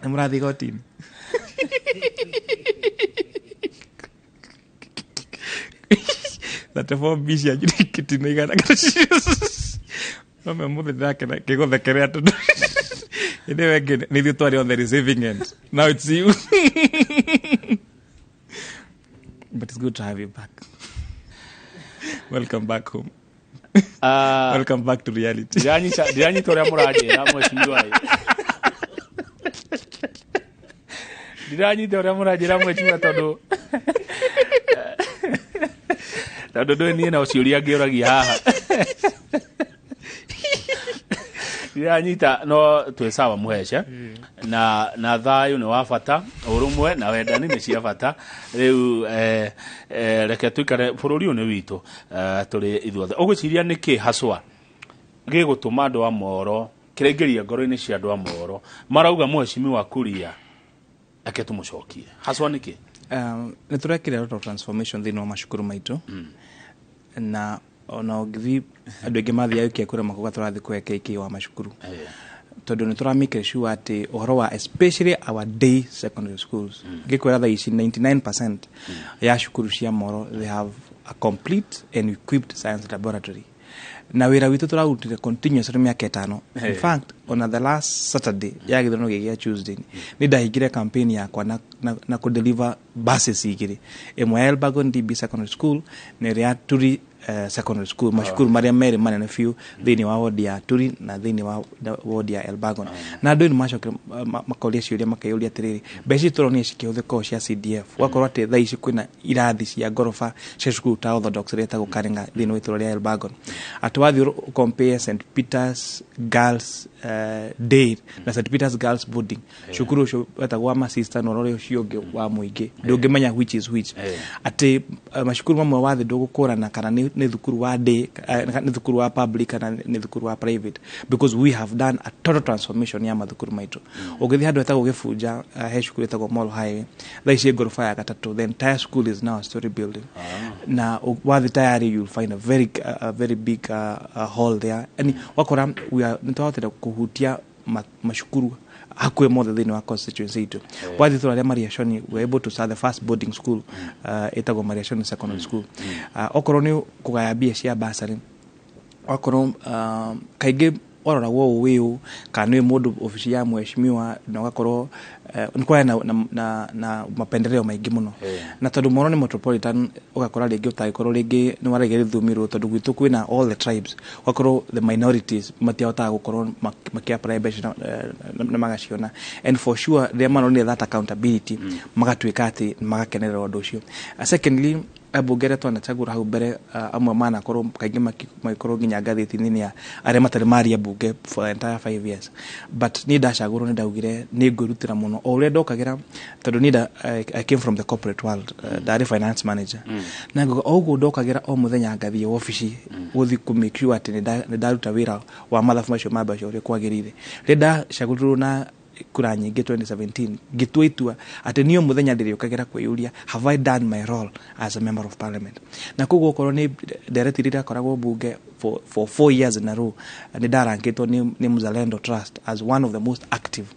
Nĩ mũrathiĩ igoti-inĩ? 34 B cianyu nĩ igana. No me mũthĩ ndĩrakena ngĩgũthekerera tondũ hĩndĩ ĩyo ĩngĩ nĩ ithuĩ twarĩ on the receiving end. Now it's you. But it's good to have you back. Welcome back home. Welcome back to reality. Ndiranyita ũrĩa mũranjĩra, mheshimiwa ĩ. Ndiranyita ũrĩa mũranjĩra, mheshimiwa, tondũ ndũĩ niĩ no ciũria ngĩũragia haha. Ndiranyita, no twĩ sawa, mũhece na thayũ nĩ wa bata, ũrũmwe na wendani nĩ cia bata. Rĩu reke tũikare, bũrũri ũyũ nĩ witũ, tũrĩ ithuothe. Ũgwĩciria nĩkĩ haswa gĩgũtũma andũ a Moro, kĩraingĩria ngoro-inĩ cia andũ a Moro, marauga mheshimiwa Kuria eke tũmũcokie haswa nĩkĩ? Nĩ tũrekire a lot of transformation thĩinĩ wa macukuru maitũ, na ona ũngĩthiĩ, andũ aingĩ mathiaga gũikia kura makauga tũrathiĩ kũhe KK wa macukuru, tondũ nĩ tũramake sure atĩ ũhoro wa especially our day secondary schools, ngĩkwĩra thaa ici 99% ya cukuru cia Moro, they have a complete and equipped science laboratory, na wĩra witũ tũrarutire continuously mĩaka 5. In fact, ona the last Saturday ya gĩthurano gĩkĩ gĩa Tuesday, nĩ ndahingire campaign yakwa na kũdeliver buses igĩrĩ, ĩmwe ya Elbagon DB Secondary School na ĩrĩa ya Turi Secondary School, macukuru marĩa merĩ manene biũ thĩinĩ wa wodi ya Turi na thĩinĩ wa wodi ya Elbagon. Na andũ nĩ macokire makoria ciũria, makeyũria atĩrĩrĩ, mbeca ici tũronire cikĩhũthĩka o cia CDF, gwakorwo atĩ thaa ici kwĩna irathi cia ngoroba cia cukuru ta Orthodox ĩrĩa ĩtagwo Karinga thĩinĩ wa itũũra rĩa Elbagon, atĩ wathiĩ compare St Peters Girls Day na St Peters Girls Boarding, cukuru ũcio wetagwo wa masista na ũrĩa ũcio ũngĩ wa mũingĩ, ndũngĩmenya which is which. Atĩ macukuru mamwe wathi ndũgũkũrana kana nĩ thukuru wa day, nĩ thukuru wa public kana nĩ thukuru wa private, because we have done a total transformation ya mathukuru maitũ. Ũngĩthiĩ handũ hetagwo Gĩbunja, he cukuru ĩtagwo Mall Highway, thaa ici ngoroba ya gatatũ, the entire school is now a story building, na wathiĩ tayari you'll find a very big hall there. Yani wakora we are nĩ twahotire kũhutia macukuru hakuhĩ mothe thĩinĩ wa constituency itũ. Wathiĩ itũra rĩa Mariashoni, we were able to start the first boarding school, ĩtagwo Mariashoni Secondary School. Okorwo nĩ kũgaya mbia cia bursary, wakorwo kaingĩ waroragwo ũũ wĩ ũũ kana nĩ mũndũ obici ya mheshimiwa, na ũgakorwo nĩ kwarĩ na mapendeleo maingĩ mũno. Na tondũ Moro nĩ metropolitan, ũgakora rĩngĩ ũtangĩkorwo rĩngĩ nĩ waragia rũthiomi rũrũ, tondũ gwitũ kwĩna all the tribes, ũgakorwo the minorities matiahotaga gũkorwo makĩ-apply mbeca na magaciona. And for sure rĩrĩa maronire that accountability, magatuĩka atĩ magakenerera ũndũ ũcio. Secondly, ambunge arĩa twanacagũra hau mbere, amwe manakorwo kaingĩ magĩkorwo nginya ngathĩti-inĩ ya arĩa matarĩ maria mbunge for the entire 5 years, but niĩ ndacagũrwo nĩ ndaugire nĩ ngwĩrutĩra mũno o ũrĩa ndokagĩra, tondũ niĩ I came from the corporate world, ndarĩ finance manager, na ngauga o ũguo ndokagĩra o mũthenya ngathiĩ wabici gũthiĩ kũ make sure atĩ nĩ ndaruta wĩra wa mathabu macio ma mbeca ũrĩa kwagĩrĩire. Rĩrĩa ndacagũrirwo na kura nyingĩ 2017, ngĩtua itua atĩ niĩ o mũthenya ndĩrĩũkagĩra kwĩyũria, have I done my role as a member of parliament? Na koguo okorwo nĩ ndereti rĩrĩa akoragwo bunge for 4 years in a row, nĩ ndarankĩtwo nĩ Mzalendo Trust as one of the most active,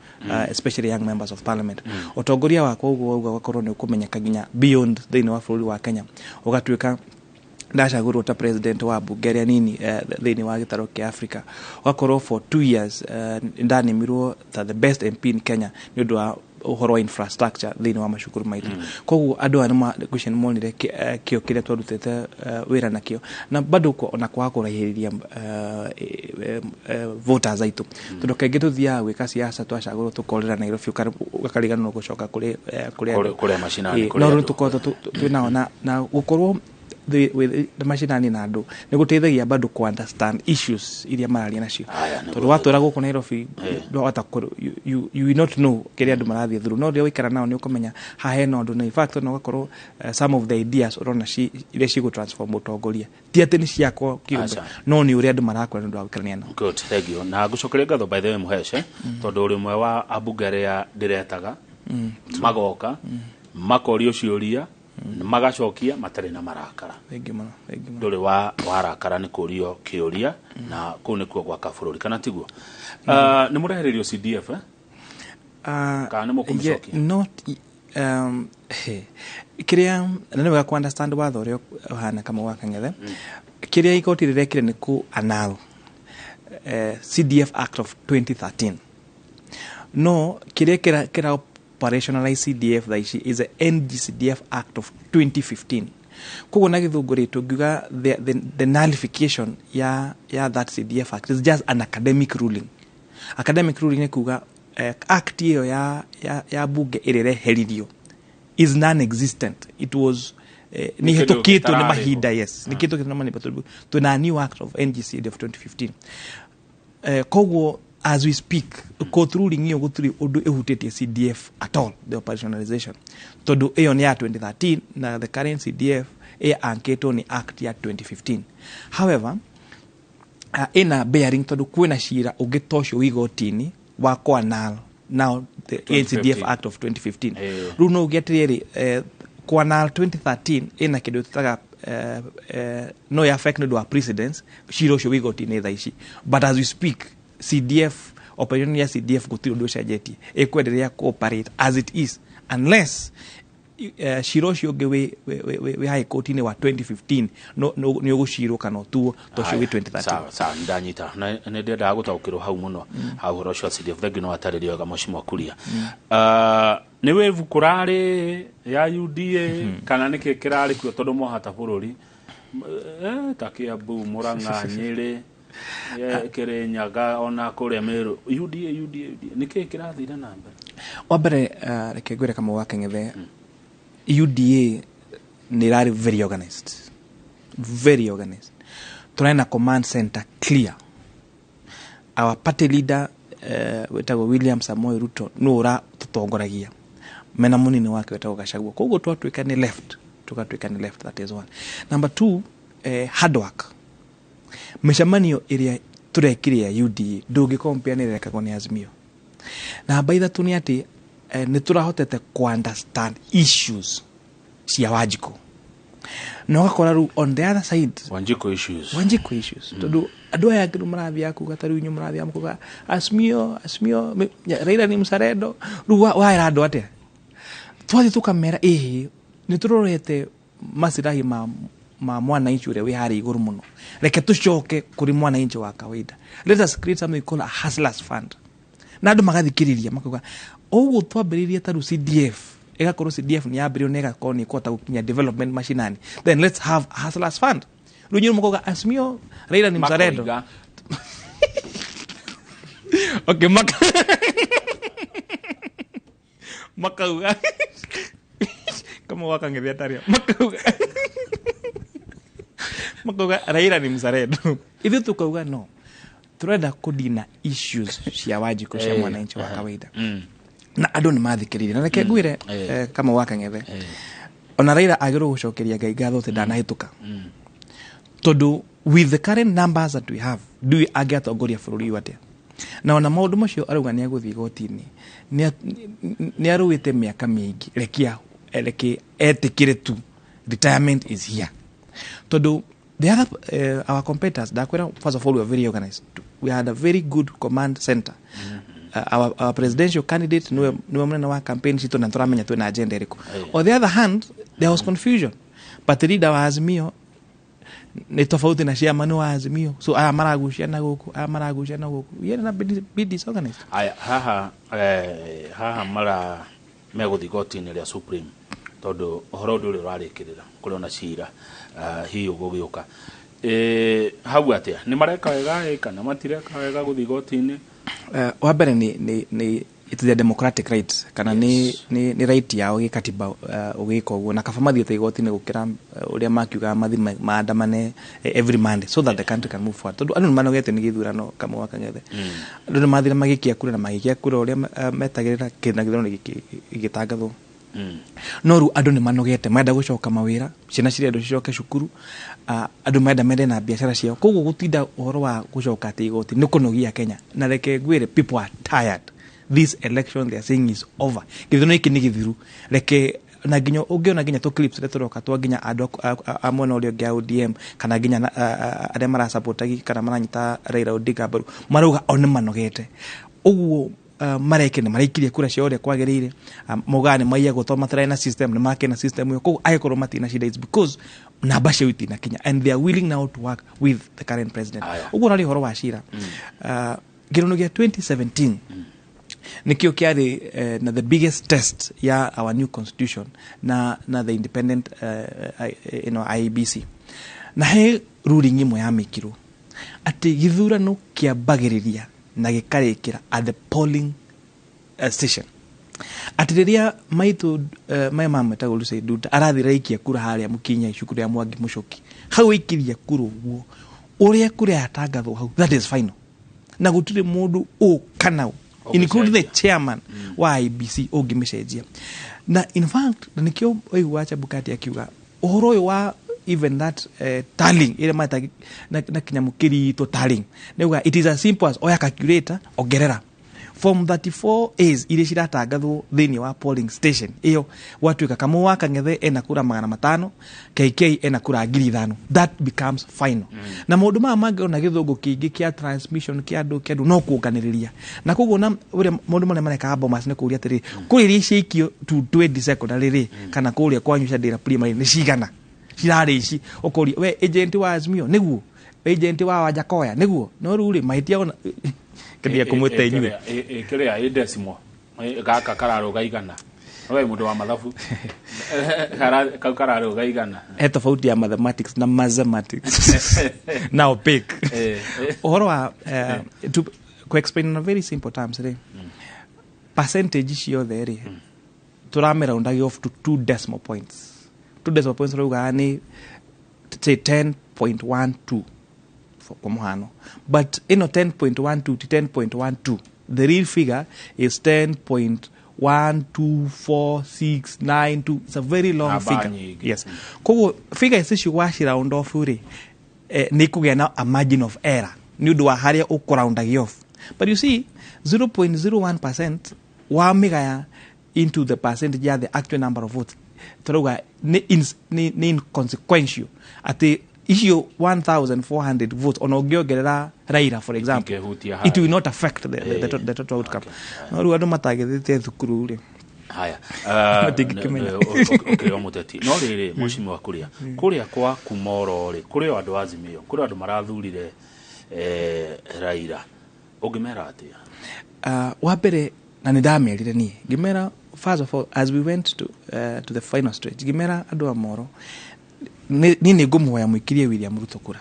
especially young members of parliament. Ũtongoria wakwa ũguo wauga ũgakorwo nĩ ũkũmenyeka nginya beyond thĩinĩ wa bũrũri wa Kenya, ũgatuĩka ndacagũrwo ta president wa mbunge ĩrĩa nini thĩinĩ wa gĩtarũ kĩa Africa, ũgakorwo for 2 years ndanĩmirwo ta the best MP in Kenya nĩ ũndũ wa ũhoro wa infrastructure thĩinĩ wa macukuru maitũ. Koguo andũ aya ngwĩciria nĩ monire kĩo kĩrĩa twarutĩte wĩra nakĩo, na bado ona kwaga kũraihĩrĩria voters aitũ, tondũ kaingĩ tũthiaga gwĩka siasa, twacagũrwo tũkorĩra Nairobi, ũkariganĩrwo gũcoka kũrĩ andũ. Kũrĩa macinani, kũrĩ no rĩu andũ. Tũkoretwo twĩnao na gũkorwo macinani na andũ nĩ gũteithagia bado ku understand issues iria mararia nacio. Aya, nĩguo. Tondũ watwĩra gũkũ Nairobi, ndwahota you will not know kĩrĩa andũ marathiĩ through, no rĩrĩa waikara nao nĩ ũkũmenya haha hena ũndũ, na in fact ona ũgakorwo some of the ideas ũrona iria cigũ transform ũtongoria ti atĩ nĩ ciakwa kĩũmbe, Aca. no nĩ ũrĩa andũ marakũra nĩ ũndũ wa gũikarania nao. Good, thank you. Na ngũcokeria ngatho, by the way, Mũhece, tondũ ũrĩ ũmwe wa ambunge arĩa ndĩretaga, magoka makorio ciũria, magacokia matarĩ na marakara. Thank you mũno, thank you mũno. Ndũrĩ wa warakara nĩ kũrio kĩũria, na kũu nĩkuo gwaka bũrũri, kana tiguo? Nĩ mũrehererio CDF, eh? Kana nĩ mũkũmĩcokia? Not kiria na nĩ wega ku understand watho ũrĩa ũhana Kamau wa Kang'ethe. Kĩrĩa igoti rĩrekire nĩ ku annul CDF Act of 2013. No kĩrĩa kĩra operationalize CDF thaa ici is the NGCDF Act of 2015. Koguo na gĩthũngũ rĩ, tũngiuga the nullification ya that CDF Act is just an academic ruling. Academic ruling nĩ kuga act ĩyo ya bunge ĩrĩa ĩreheririo is non-existent. It was nĩ Nĩ kĩndũ hĩtũkĩtwo nĩ gĩtararĩ ho. mahinda. Yes, nĩ kĩndũ gĩtararĩ mahinda tondũ twĩna new act of NGCD of 2015. Koguo as we speak, court ruling ĩyo gũtirĩ ũndũ ĩhutĩtie CDF at all, the operationalization, tondũ ĩyo nĩ ya 2013 na the current CDF ĩankĩtwo nĩ act ya 2015. However, ĩna bearing tondũ kwĩna cira ũngĩ ta ũcio wĩ igoti-inĩ wa kũ-annul now the 2015. NCDF Act of 2015. Rĩu no uge atĩrĩrĩ, kũ-annul 2013 ĩna kĩndũ tũtaga no ya affect nĩ ũndũ wa precedence cira ũcio wĩ igoti-inĩ thaa ici. But as we speak, CDF operation ya CDF gũtirĩ ũndũ ũcenjetie, ĩkwenderea cooperate as it is unless cira ũcio ũngĩ wĩ high court-inĩ wa 2015 no nĩ ũgũcirwo kana ũtuo ta ũcio wĩ 2013. Sawa sawa, ndanyita na nĩ ndendaga gũtaũkĩrwo hau mũno hau ũhoro ũcio wa CDF. Thengiũ no watarĩria wega, Mheshimiwa Kuria. Nĩ wĩvu kũrarĩ ya UDA kana nĩkĩ kĩrarĩ kuo? Tondũ mwahata bũrũri ta Kiambu, Murang'a, Nyĩrĩ, Kĩrĩnyaga, ona kũrĩa Meru, UDA, UDA, UDA, nĩkĩ kĩrathire na mbere? Wa mbere, reke ngwĩre Kamau wa Kang'ethe, UDA nĩ ĩrarĩ very organized, very organized. Tũrarĩ na command center clear. Our party leader wĩtagwo William Samoei Ruto nĩ ũra tũtongoragia mena mũnini wake wĩtagwo Gachagua. Koguo twatuĩka nĩ left, tũgatuĩka nĩ left. That is one. Number two, hard work. Mĩcemanio ĩrĩa tũrekire ya UDA ndũngĩkompea nĩ ĩrekagwo nĩ Azimio. Namba ithatũ nĩ atĩ nĩ tũrahotete ku understand issues cia Wanjikũ na ũgakora rĩu on the other side. Wanjikũ issues. Wanjikũ issues, tondũ andũ aya angĩ rĩu marathiaga kuga ta rĩu inyuĩ mũrathiaga kuga Azimio, Azimio, Raila ni mzalendo. Rĩu waĩra andũ atĩa? Twathiĩ tũkamera ĩhĩ nĩ tũrorete masirahi ma mwananchi ũrĩa wĩ harĩa igũrũ mũno. Reke tũcoke kũrĩ mwananchi wa kawaida. Let us create something called a hustlers fund. Na andũ magathikĩrĩria makauga ũguo twambĩrĩirie ta rĩu CDF ĩgakorwo CDF nĩ yambĩrĩirio na ĩgakorwo nĩ ĩkũhota gũkinya development mashinani, then let's have a hustlers fund. Rĩu inyuĩ mũkauga Azimio, Raila ni mzalendo. Makoiga. Okay, makauga kama wakang'ethia tario makauga Raila ni mzalendo. Ithuĩ tukauga no turenda kũdina issues cia Wanjikũ, cia mwananchi wa kawaida, na andũ nĩ mathikĩrĩirie. Na reke ngwĩre, kama wakang'ethe, ona Raila agĩrĩirwo gũcokeria Ngai ngatho atĩ ndanahĩtũka, tondũ with the current numbers that we have, ndui angĩatongoria bũrũri ũyũ atĩa. Na ona maũndũ macio arauga nĩ agũthiĩ igoti-inĩ, nĩ arũĩte mĩaka mĩingĩ. Rekia reke etĩkĩre tu retirement is here, tondũ the other our competitors, ndakwĩra, first of all, we are very organized. We had a very good command center. Our presidential candidate niwe mũnene wa campaign citũ na tũramenya twĩna agenda ĩrĩkũ. On the other hand, there was confusion. But leader wa Azimio nĩ tofauti na chairman wa Azimio, so aya maragucia na gũkũ, aya maragucia na gũkũ. We ended up be disorganized. Aya, haha mara megũthiĩ igoti-inĩ rĩa Supreme tondũ ũhoro ũndũ ũrĩa ũrarĩkĩrĩra kũrĩ ona cira hihi ũgũgĩũka hau atĩa? Nĩ mareka wega kana matireka wega gũthiĩ igoti-inĩ? Wa mbere nĩ it's their democratic right kana nĩ right yao gĩkatiba ũgĩka ũguo, na kaba mathiĩte igoti-inĩ gũkĩra ũrĩa makiugaga mathi maandamane every Monday, so that the country can move forward, tondũ andũ nĩ manogete nĩ gĩthurano. Kamau wa Kang'ethe, andũ nĩ mathire magĩkia kura na magĩkia kura ũrĩa metagĩrĩra kĩna gĩthurano gĩgĩtangathwo. No rĩu andũ nĩ manogete, marenda gũcoka mawĩra, ciana cirendwo cicoke cukuru, andũ marenda mende na biacara ciao. Koguo gũtinda ũhoro wa gũcoka atĩ igoti nĩ kũnogia Kenya. Na reke ngwĩre, people are tired. This election, they are saying, is over. Gĩthurano gĩkĩ nĩ gĩthiru. Reke na nginya ũngĩona nginya tũ clips tũrĩa tũroka twa nginya andũ a mwena ũrĩa ũngĩ a ODM kana nginya arĩa marasapotagi kana maranyita Raila Odinga mbaru marauga o nĩ manogete ũguo. marekire maraikirie kura cia ũrĩa kwagĩrĩire. Maugaga nĩ maiyagwo tondũ matirarĩ na system, nĩ makĩna system ĩyo, koguo angĩkorwo matina shida, it's because namba cio itinakinya and they are willing now to work with the current president. Aya. Ũguo narĩ ũhoro wa cira, kĩrono gĩa 2017 nikio kiarĩ na the biggest test ya our new constitution na the independent IEBC, na he ruling imwe yamĩkirwo atĩ gĩthurano kĩambagĩrĩria na gĩkarĩkĩra at the polling station, atĩ rĩrĩa maitũ my mama etagwo Lucy Nduta arathire aikia kura harĩa mũkinya icukuru ya Mwangi Mũcoki, hau aikiria kura ũguo ũrĩa kura yatangathwo hau, that is final, na gũtirĩ mũndũ ũ kana ũ, including the chairman wa IEBC, ũngĩmĩcenjia. Na in fact, na nĩkĩo waigua Chebukati akiuga ũhoro ũyũ wa even that tallying ĩrĩa meta na kĩnyamũ kĩritũ tallying, nĩuga it is as simple as oya calculator, ongerera form 34 A's iria ciratangathwo thĩinĩ wa polling station ĩyo, gwatuĩka Kamau wa Kang'ethe ena kura 500, KK ena kura 5,000, that becomes final. Na maũndũ maya mangĩ ona gĩthũngũ kĩingĩ kĩa transmission kĩa andũ no kuonganĩrĩria, na koguo na ũrĩa maũndũ marĩa marekaga Bomas nĩ kũũria atĩrĩrĩ, kũrĩa iria ciaikio 220 secondary rĩ, kana kũrĩa kwanyu Shandĩra primary nĩ cigana cirarĩ ici, ũkũria we agent wa Azimio nĩguo agent wa Wajakoya nĩguo, no rĩu rĩ mahĩtia ona kĩndia kũmwĩta inyuĩ. Kĩrĩa ĩ decimal gaka kararũga igana, we mũndũ wa mathabu. Kau kararũga igana. He tofauti ya mathematics na mathematics. Now pick ũhoro wa to ku explain in a very simple terms rĩ, percentage ciothe rĩ tũramĩroundagi off to two decimal points. Two decimal points raugaga nĩ say 10.12 kwa mũhano, but ĩno 10.12 ti 10.12, the real figure is 10.124692. It's a very long Namba figure. nyingĩ. Yes, koguo figures icio waci round off rĩ, nĩ ikũgĩa na a margin of error nĩ ũndũ wa harĩa ũkũroundagi off. But you see, 0.01% wa mĩgaya into the percentage ya the actual number of votes, tũrauga nĩ inconsequential, atĩ icio 1400 votes ona ũngĩongerera Raila, for example, Itingĩhutia it harĩa. will not affect the total outcome. No rĩu andũ matagĩthĩte thukuru rĩ, Haya. Matingĩkĩmenya. Ũkĩrĩ o mũteti, no rĩrĩ mũcimi wa kũrĩa kwa kumoro rĩ, kũrĩ o andũ a Azimio, kũrĩ o andũ marathurire Raila, ũngĩmera atĩa? Wa mbere, na nĩ ndamerire niĩ ngĩmera, first of all, as we went to the final stage, ngĩmera andũ a Moro niĩ nĩ ngũmũhoya mũikirie William Ruto kura,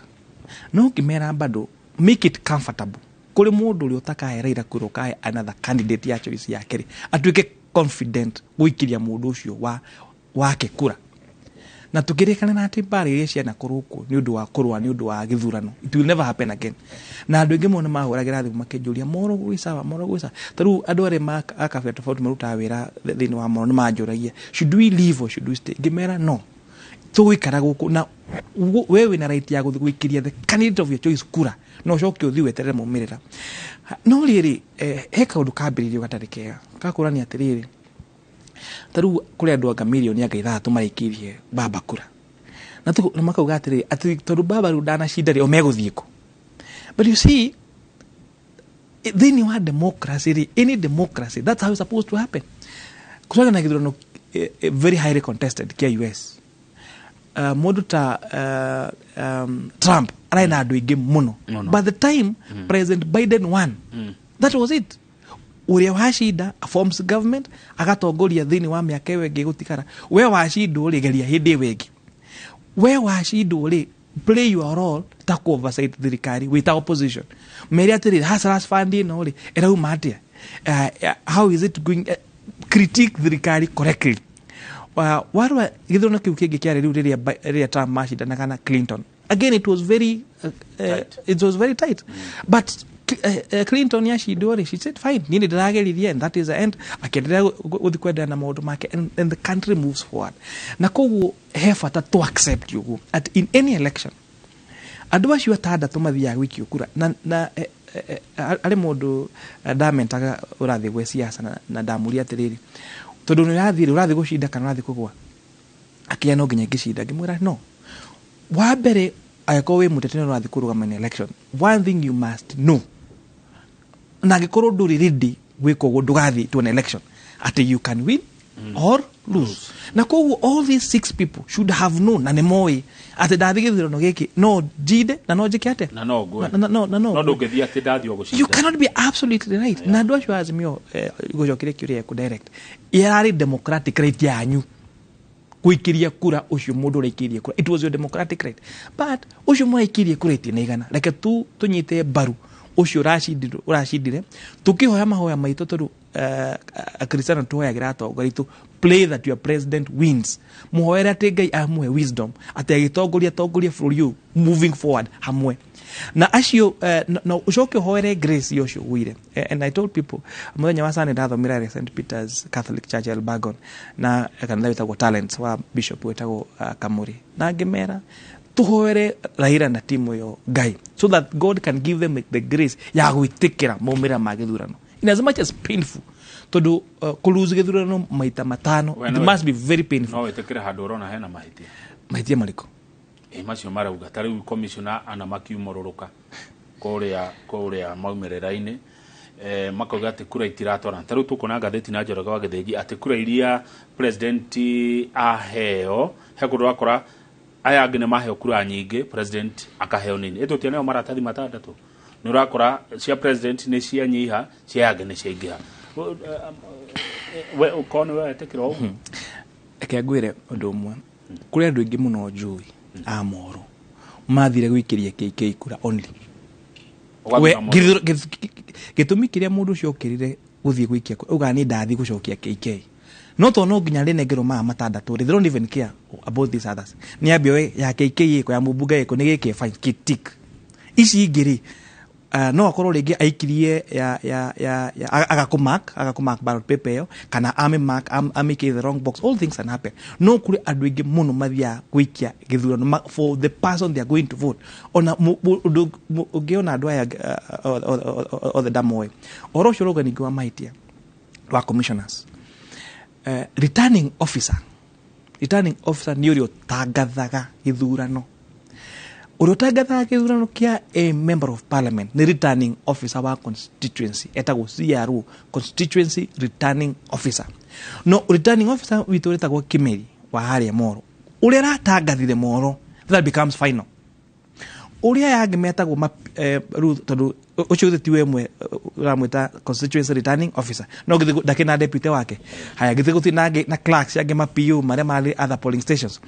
no ngĩmera bado make it comfortable kũrĩ mũndũ ũrĩa ũtakahe Raila kura, ũkahe another candidate ya choice yake rĩ, atuĩke confident gũikiria mũndũ ũcio wa wake kura. Na tukĩrĩkanĩra atĩ mbara iria cianakorwo kuo nĩ ũndũ wa kũrũa nĩ ũndũ wa gĩthurano, it will never happen again. Na andũ aingĩ mũno nĩ mahũragĩra thimũ makĩnjũria, Moro gwĩ sawa, Moro gwĩ sawa. Ta rĩu andũ arĩa a kabira tofauti marutaga wĩra thĩinĩ wa Moro nĩ manjũragia, should we leave or should we stay? Ngĩmera no tũgũikara gũkũ, na we wĩna right ya gũthiĩ gũikĩria the candidate of your choice kura, na ũcoke ũthiĩ weterere maumĩrĩra. No rĩrĩ, he kaũndũ kambĩrĩirio gatarĩ kega gakũrania atĩrĩrĩ, ta rĩu kũrĩ andũ anga mirioni anga 6 maraikĩirie baba kura, na makauga atĩrĩrĩ, atĩ tondũ baba rĩu ndanacinda rĩ, o megũthiĩ kũ? But you see, thĩinĩ wa democracy rĩ, any democracy, that's how it's supposed to happen. Kũragĩa na gĩthurano very highly contested kĩa US, mũndũ ta Trump ararĩ na andũ aingĩ mũno. Mũno. By the time President Biden won, that was it. Ũrĩa wacinda forms government, agatongoria thĩinĩ wa mĩaka ĩyo ĩngĩ gũtigara. We wacindwo rĩ, geria hĩndĩ ĩyo ĩngĩ. We wacindwo rĩ, play your role ta ku oversight thirikari wĩ ta opposition, mere atĩrĩrĩ, hustlers fund ĩno rĩ ĩrauma atĩa? How is it going? Critique thirikari correctly. Warwa gĩthurano kĩu kĩngĩ kĩarĩ rĩu rĩrĩa Trump macindanaga na Clinton, again it was very Tight. It was very tight, but Clinton yacindwo rĩ, she said, "Fine, niĩ nĩ ndĩrageririe," and that is the end. Akĩendelea gũthiĩ kwendelea na maũndũ make, and the country moves forward. Na koguo he bata to accept ũguo at in any election andũ acio atandatũ mathiaga gũikio kura na arĩ mũndũ ndamentaga ũrathiĩ gwĩ siasa, na ndamũria atĩrĩrĩ, tondũ nĩ ũrathiĩ rĩ, ũrathiĩ gũcinda kana ũrathiĩ kũgwa? Akĩya no nginya ngĩcinda. Ngĩmwĩra no wa mbere, angĩkorwo wĩ mũteti na ũrathiĩ kũrũgama in election, one thing you must know, na angĩkorwo ndũrĩ ready Gwĩka ũguo ndũgathiĩ to an election atĩ you can win or lose. Na koguo all these six people should have known, na nĩ moĩ atĩ ndathiĩ gĩthurano gĩkĩ no njinde na no njĩke atĩa. Na no ngwe. Na no no ngwe. Ndũngĩthiĩ atĩ ndathiĩ o gũcinda. You cannot be absolutely right. Na andũ acio a Azimio, gũcokeria kĩũria gĩaku direct, yarĩ democratic right yanyu gũikĩria kura ũcio mũndũ ũraikĩrie kura. It was your democratic right, but ũcio mũraikĩrie kura itinaigana. Reke tu tũnyite mbaru ũcio ũracindire, tũkĩhoya mahoya maitũ, tondũ akristiano tũhoyagĩra atongoria aitũ, pray that your president wins. Mũhoere atĩ Ngai amũhe wisdom atĩ agĩtongoria atongorie bũrũri ũyũ moving forward hamwe na acio, na ũcoke ũhoere grace ya ũcio ũgũire. And I told people mũthenya wa Sunday ndathomera St Peter's Catholic Church Elbagon na kanitha wĩtagwo Talents wa bishop wĩtagwo Kamuri, na ngĩmera tũhoere Raila na timu ĩyo Ngai so that God can give them the grace ya gwĩtĩkĩra maumĩrĩra ma gĩthurano, in as much as painful, tondũ kũlose gĩthurano maita matano, We it must be very painful. No wĩtĩkĩre handũ ũrona hena mahĩtia? Mahĩtia marĩkũ? Ĩ macio marauga ta rĩu commissioner ana makiumũrũrũka kũrĩa maumĩrĩra-inĩ, makauga atĩ kura itiratwarana. Ta rĩu tũkuona ngathĩti na Njoroge wa Gĩthĩnji atĩ kura iria president aheo, he kũndũ ũrakora aya angĩ nĩ maheo kura nyingĩ, president akaheo nini. Ĩtũtianeo maratathi matandatũ, nĩ ũrakora cia president nĩ cianyiha, cia aya angĩ nĩ ciaingĩha. We ũkorwo nĩ we wetĩkĩra ũguo? Reke ngwĩre ũndũ ũmwe. Kũrĩ andũ aingĩ mũno njũĩ a Moro mathire gwĩkĩria KK kura only. Ũgathiĩ We na Moro. Gĩtũmi kĩrĩa mũndũ ũcio okĩrire gũthiĩ gwĩkia kura ugaga nĩ ndathiĩ gũcokia KK, no to no nginya rĩnengerwo maya matandatũ rĩ, they don't even care about these others. Nĩ ambia we ya KK ĩko ya mũmbunge ĩko nĩ gĩkĩ, fine, tick. Ici ingĩ rĩ, no akorwo rĩngĩ aikirie ya agakũmark ballot paper ĩyo, kana amĩmark amĩikie the wrong box. All things can happen. No kũrĩ andũ aingĩ mũno mathiaga gwĩikia gĩthurano for the person they are going to vote. Ona ũndũ ũngĩona andũ aya othe ndamoĩ ũhoro ũcio ũrauga ningĩ wa mahĩtia wa commissioners, returning officer nĩ ũrĩa ũtangathaga gĩthurano. Ũrĩa ũtangathaga gĩthurano kĩa a member of parliament nĩ returning officer wa constituency, etagwo CRO, constituency returning officer. No returning officer witũ wĩtagwo Kimeri wa harĩa Moro, ũrĩa aratangathire Moro, that becomes final. Ũrĩa aya angĩ metagwo rĩu tondũ ũcio githĩ ti we ĩmwe ũramwĩta constituency returning officer, no githĩ ndakĩrĩ na deputy wake? Haya, githĩ gũtirĩ na angĩ na clerks angĩ ma PU marĩa marĩ other polling stations?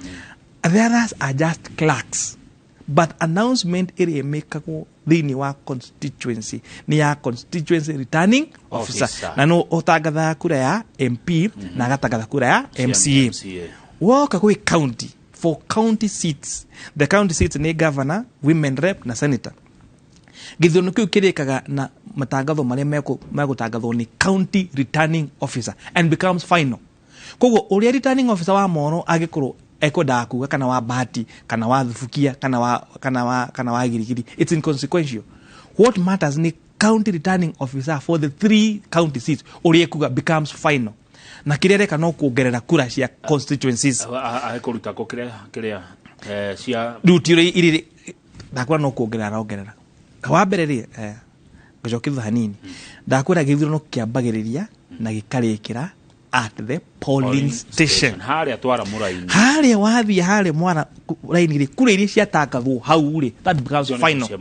The others are just clerks, but announcement ĩrĩa ĩmĩkagwo thĩinĩ wa constituency nĩ ya constituency returning officer. Officer. Na no ũtangathaga kura ya MP na agatangatha kura ya MCA. MCA. Woka gwĩ county, for county seats, the county seats nĩ governor, women rep na senator. Gĩthurano kĩu kĩrĩkaga na matangatho marĩa megũtangathwo nĩ county returning officer and becomes final. Koguo ũrĩa returning officer wa Moro angĩkorwo ekwendaga kuga, kana wa Bahati, kana wa Thubukia, kana wa Girigiri, it's inconsequential. What matters ni county returning officer for the three county seats, ũrĩa ekuga becomes final, na kĩrĩa areka no kuongerera kura cia constituencies. Ahekũruta kũ kĩrĩa cia Rĩu ti ũrĩa irĩ ndakwĩra, no kuongerera arongerera. Wa mbere rĩ, ngũcokia thutha hanini, ndakwĩra gĩthurano kĩambagĩrĩria na gĩkarĩkĩra at the polling station. Harĩa twara mũraini. Harĩa wathiĩ harĩa mwara raini rĩ, kura iria ciatangathwo hau rĩ, that becomes Icio nĩcio final.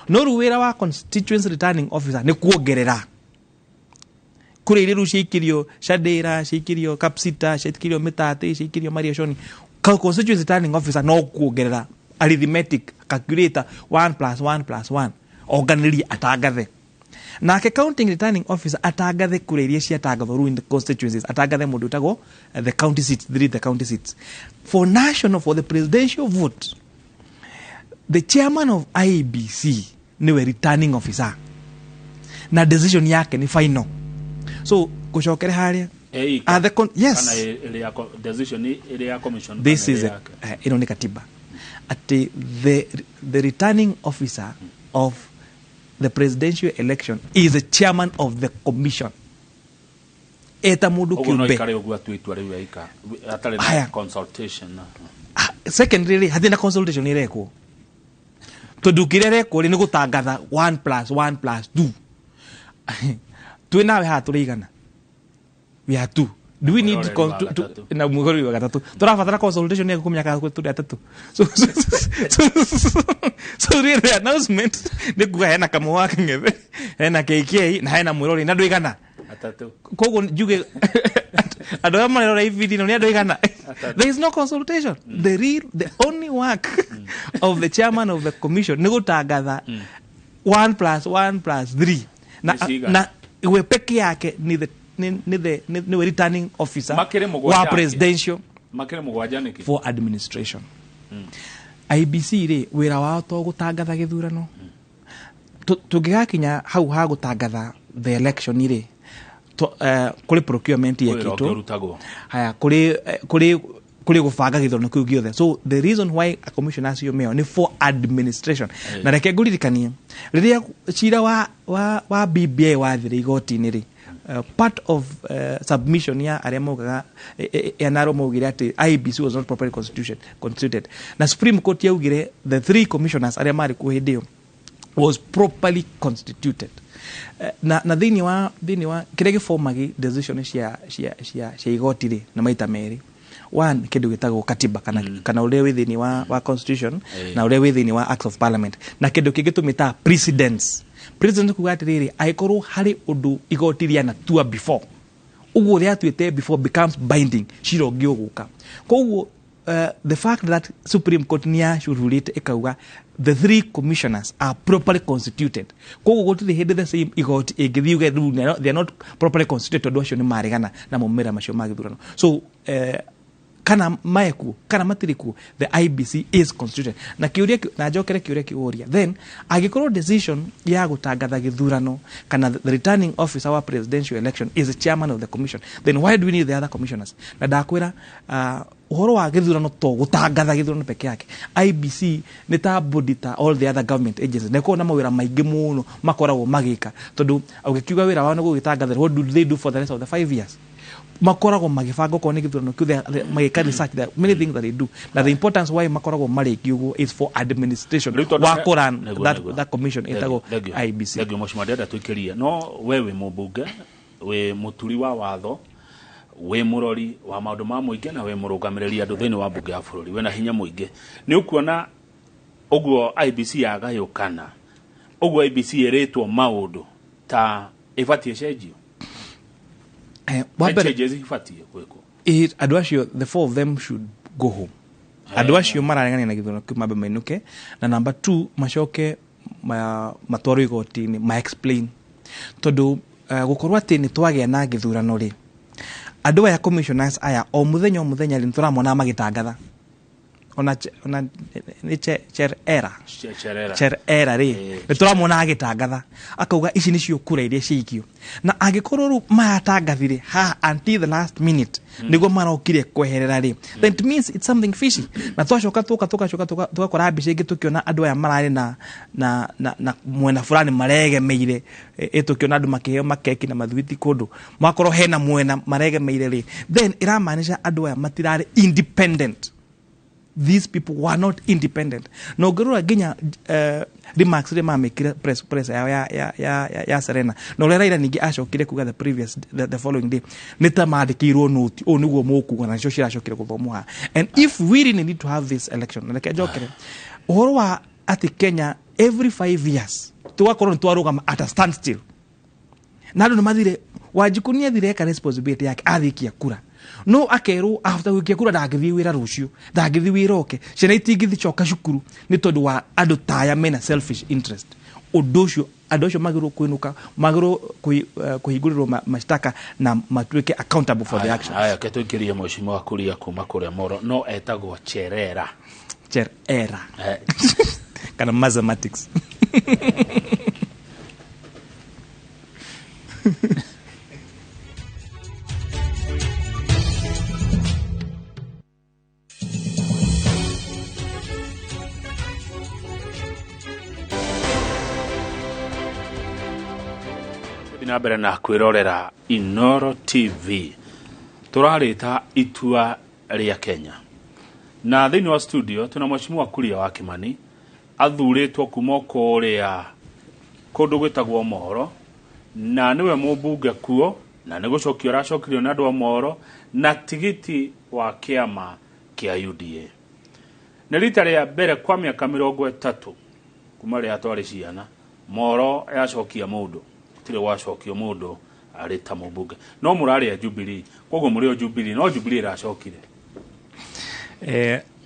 No rĩu wĩra wa constituency returning officer nĩ kuongerera kura iria rĩu ciaikirio Shadera, ciaikirio Kapsita, ciaikirio Mĩtate, ciaikirio Mariashoni. Constituency returning officer no kuongerera, arithmetic calculator, 1 plus 1 plus 1, onganĩrie atangathe. Nake counting returning officer atangathe kura iria ciatangathwo rĩu in the constituencies, atangathe mũndũ wĩtagwo the county seats, three, the county seats. For national, for the presidential vote, the chairman of IEBC niwe returning officer na decision yake ni final. So gucokere haria Eika. Are the yes. Kana ĩrĩ ya decision ĩrĩ ya commission This kana is ĩrĩ a, yake? Ĩno nĩ katiba atĩ the returning officer of the presidential election is the chairman of the commission, eta mũndũ Ũguo no kĩũmbe. ikare ũguo atue itua rĩu eika atarĩ na Haya. consultation? Ah, secondly rĩ, hatirĩ na consultation ĩrekwo, tondũ kĩrĩa ĩrekwo rĩ nĩ gũtangatha 1 plus 1 plus 2. Twĩ nawe haha tũrĩ igana, we are two. Do we need Mwĩroreri to, wa to, gatatũ. Na mwĩroreri wa gatatũ tũrabatara consultation ya kũmenya kana tũrĩ atatũ. So really, the announcement nĩ kuga hena Kamau wa Kang'ethe, hena KK na hena mwĩroreri na andũ 100. Atatũ. Koguo njuge andũ arĩa marerora ibindi ĩno nĩ andũ 100. There is no consultation. The only work of the chairman of the commission nĩ gũtangatha 1 plus 1 plus 3 na Nĩ cigana? Na we peke yake ni the ni, ni the ni, ni returning officer Makĩrĩ mũgwanja wa ake. presidential Makĩrĩ mũgwanja nĩkĩ? For administration. IEBC rĩ, wĩra wao to gũtangatha gĩthurano. Tũngĩgakinya hau ha gũtangatha the election rĩ, kũrĩ procurement Wĩra ũngĩ yekĩtwo. ũrutagwo. Haya, kũrĩ gũbanga gĩthurano kĩu gĩothe. So the reason why a commission acio meo nĩ for administration. Na reke ngũririkanie, rĩrĩa cira wa BBI wathire igoti-inĩ rĩ, part of submission ya arĩa maugaga NRO maugire atĩ IEBC was not properly constituted, na Supreme Court yaugire the three commissioners arĩa marĩ kuo hĩndĩ ĩyo was properly constituted. Na thĩinĩ wa kĩrĩa gĩbomagi decision cia igoti rĩ, na maita merĩ, one, kĩndũ gĩtagwo katiba kana ũrĩa wĩ thĩinĩ wa constitution na ũrĩa wĩ thĩinĩ wa acts of parliament, na kĩndũ kĩngĩ tũmĩtaga precedence. Precedence kuga atĩrĩrĩ, angĩkorwo harĩ ũndũ igoti rĩanatua before, ũguo rĩatuĩte before becomes binding cira ũngĩ ũgũka. Koguo the fact that Supreme Court nĩ yacururĩte ĩkauga the three commissioners are properly constituted, koguo gũtirĩ hĩndĩ the same igoti ĩngĩthiĩ yuge rĩu they are not properly constituted, tondũ acio nĩ maregana na maumĩrĩra macio ma gĩthurano. So kana maekuo kana matirĩ kuo, the IEBC is constituted. Na kĩũria na njokere kĩũria kĩũria, then angĩkorwo decision ya gũtangatha gĩthurano kana the returning officer wa presidential election is the chairman of the commission, then why do we need the other commissioners? Na ndakwĩra, ũhoro wa gĩthurano to gũtangatha gĩthurano peke yake. IEBC nĩ ta body ta all the other government agencies, na ĩkoragwo na mawĩra maingĩ mũno makoragwo magĩka, tondũ ũgĩkiuga wĩra wao nĩ gũgĩtangatha, what do they do for the rest of the 5 years? Makoragwo magĩbanga okorwo nĩ gĩthurano kĩu, magĩka research. There are many things that they do, na the importance why makoragwo marĩki ũguo is for administration Rĩu tondũ wa kũran Nĩguo, nĩguo. that commission ĩtagwo Thank you. IEBC. Thank you, mheshimiwa. Ndĩrenda tũikĩrie, no we wĩ mũmbunge, wĩ mũturi wa watho, wĩ mũrori wa maũndũ ma mũingĩ, na wĩ mũrũgamĩrĩri andũ thĩinĩ wa mbunge ya bũrũri, wĩna hinya mũingĩ. Nĩ ũkuona ũguo IEBC yagayũkana ũguo, IEBC ĩrĩtwo maũndũ ta ĩbatiĩ ĩcenjio? Wa mbere, changes ibatiĩ gwĩkwo? Andũ acio, the four of them should go home. Andũ acio mararegania na gĩthurano kĩu mambe mainũke, na number two, macoke matwarwo igoti-inĩ ma explain, tondũ gũkorwo atĩ nĩ twagĩa na gĩthurano rĩ, andũ aya commissioners aya o mũthenya o mũthenya rĩ, nĩ tũramona magĩtangatha ona nĩ Cherera. Cherera. Cherera rĩ, nĩ tũramona agĩtangatha akauga ici nĩcio kura iria ciaikio, na angĩkorwo rĩu maratangathire haha until the last minute nĩguo marokire kweherera rĩ, then it means it's something fishy. Na twacoka tũka tũgacoka tũgakora mbica ĩngĩ tũkĩona andũ aya mararĩ na mwena fulani maregemeire, tũkĩona andũ makĩheo makeki na mathwiti kũndũ, makorwo hena mwena maregemeire rĩ, then ĩramaanisha andũ aya matirarĩ independent. These people were not independent. Na ũngĩrora nginya remarks rĩ mamĩkire press yao ya Serena, na ũrĩa Raila ningĩ acokire kuga the following day, nĩ ta mandĩkĩirwo noti ũũ nĩguo mũkuga, na nĩcio ciracokire gũthomwo haha. And if we really need to have this election, na reke njokere ũhoro wa atĩ Kenya every 5 years tũgakorwo nĩ twarũgama at a standstill, na andũ nĩ mathire. Wanjikũ nĩ athire eka responsibility yake, athikia kura, no akerwo after gũikia kura ndangĩthiĩ wĩra rũciũ, ndangĩthiĩ wĩra oke, ciana itingĩcoka cukuru nĩ tondũ wa andũ ta aya mena selfish interest. Ũndũ ũcio, andũ acio magĩrĩirwo kwĩnũka, magĩrĩirwo kũhingũrĩrwo mashtaka na matuĩke accountable for the actions. Aya, ke tũikĩrie mheshimiwa Kuria kuma kũrĩa Moro, no etagwo Cherera. Cherera. Kana mathematics. Tũthiĩ na mbere na kwĩrorera Inoro TV, tũrarĩta itua rĩa Kenya, na thĩinĩ wa studio twĩna mheshimiwa Kuria wa Kimani, athurĩtwo kuma kũrĩa kũndũ gwĩtagwo Mohoro. Na nĩwe mũmbunge kuo, na nĩ gũcokio aracokirio nĩ andũ a Moro na tigiti wa kĩama kĩa UDA. Nĩ rita rĩa mbere kwa mĩaka 30 kuma rĩrĩa twarĩ ciana Moro yacokia mũndũ, gũtirĩ gwacokio mũndũ arĩ ta mũmbunge. No mũrarĩ a Jubilee, koguo mũrĩ o Jubilee, no Jubilee ĩracokire.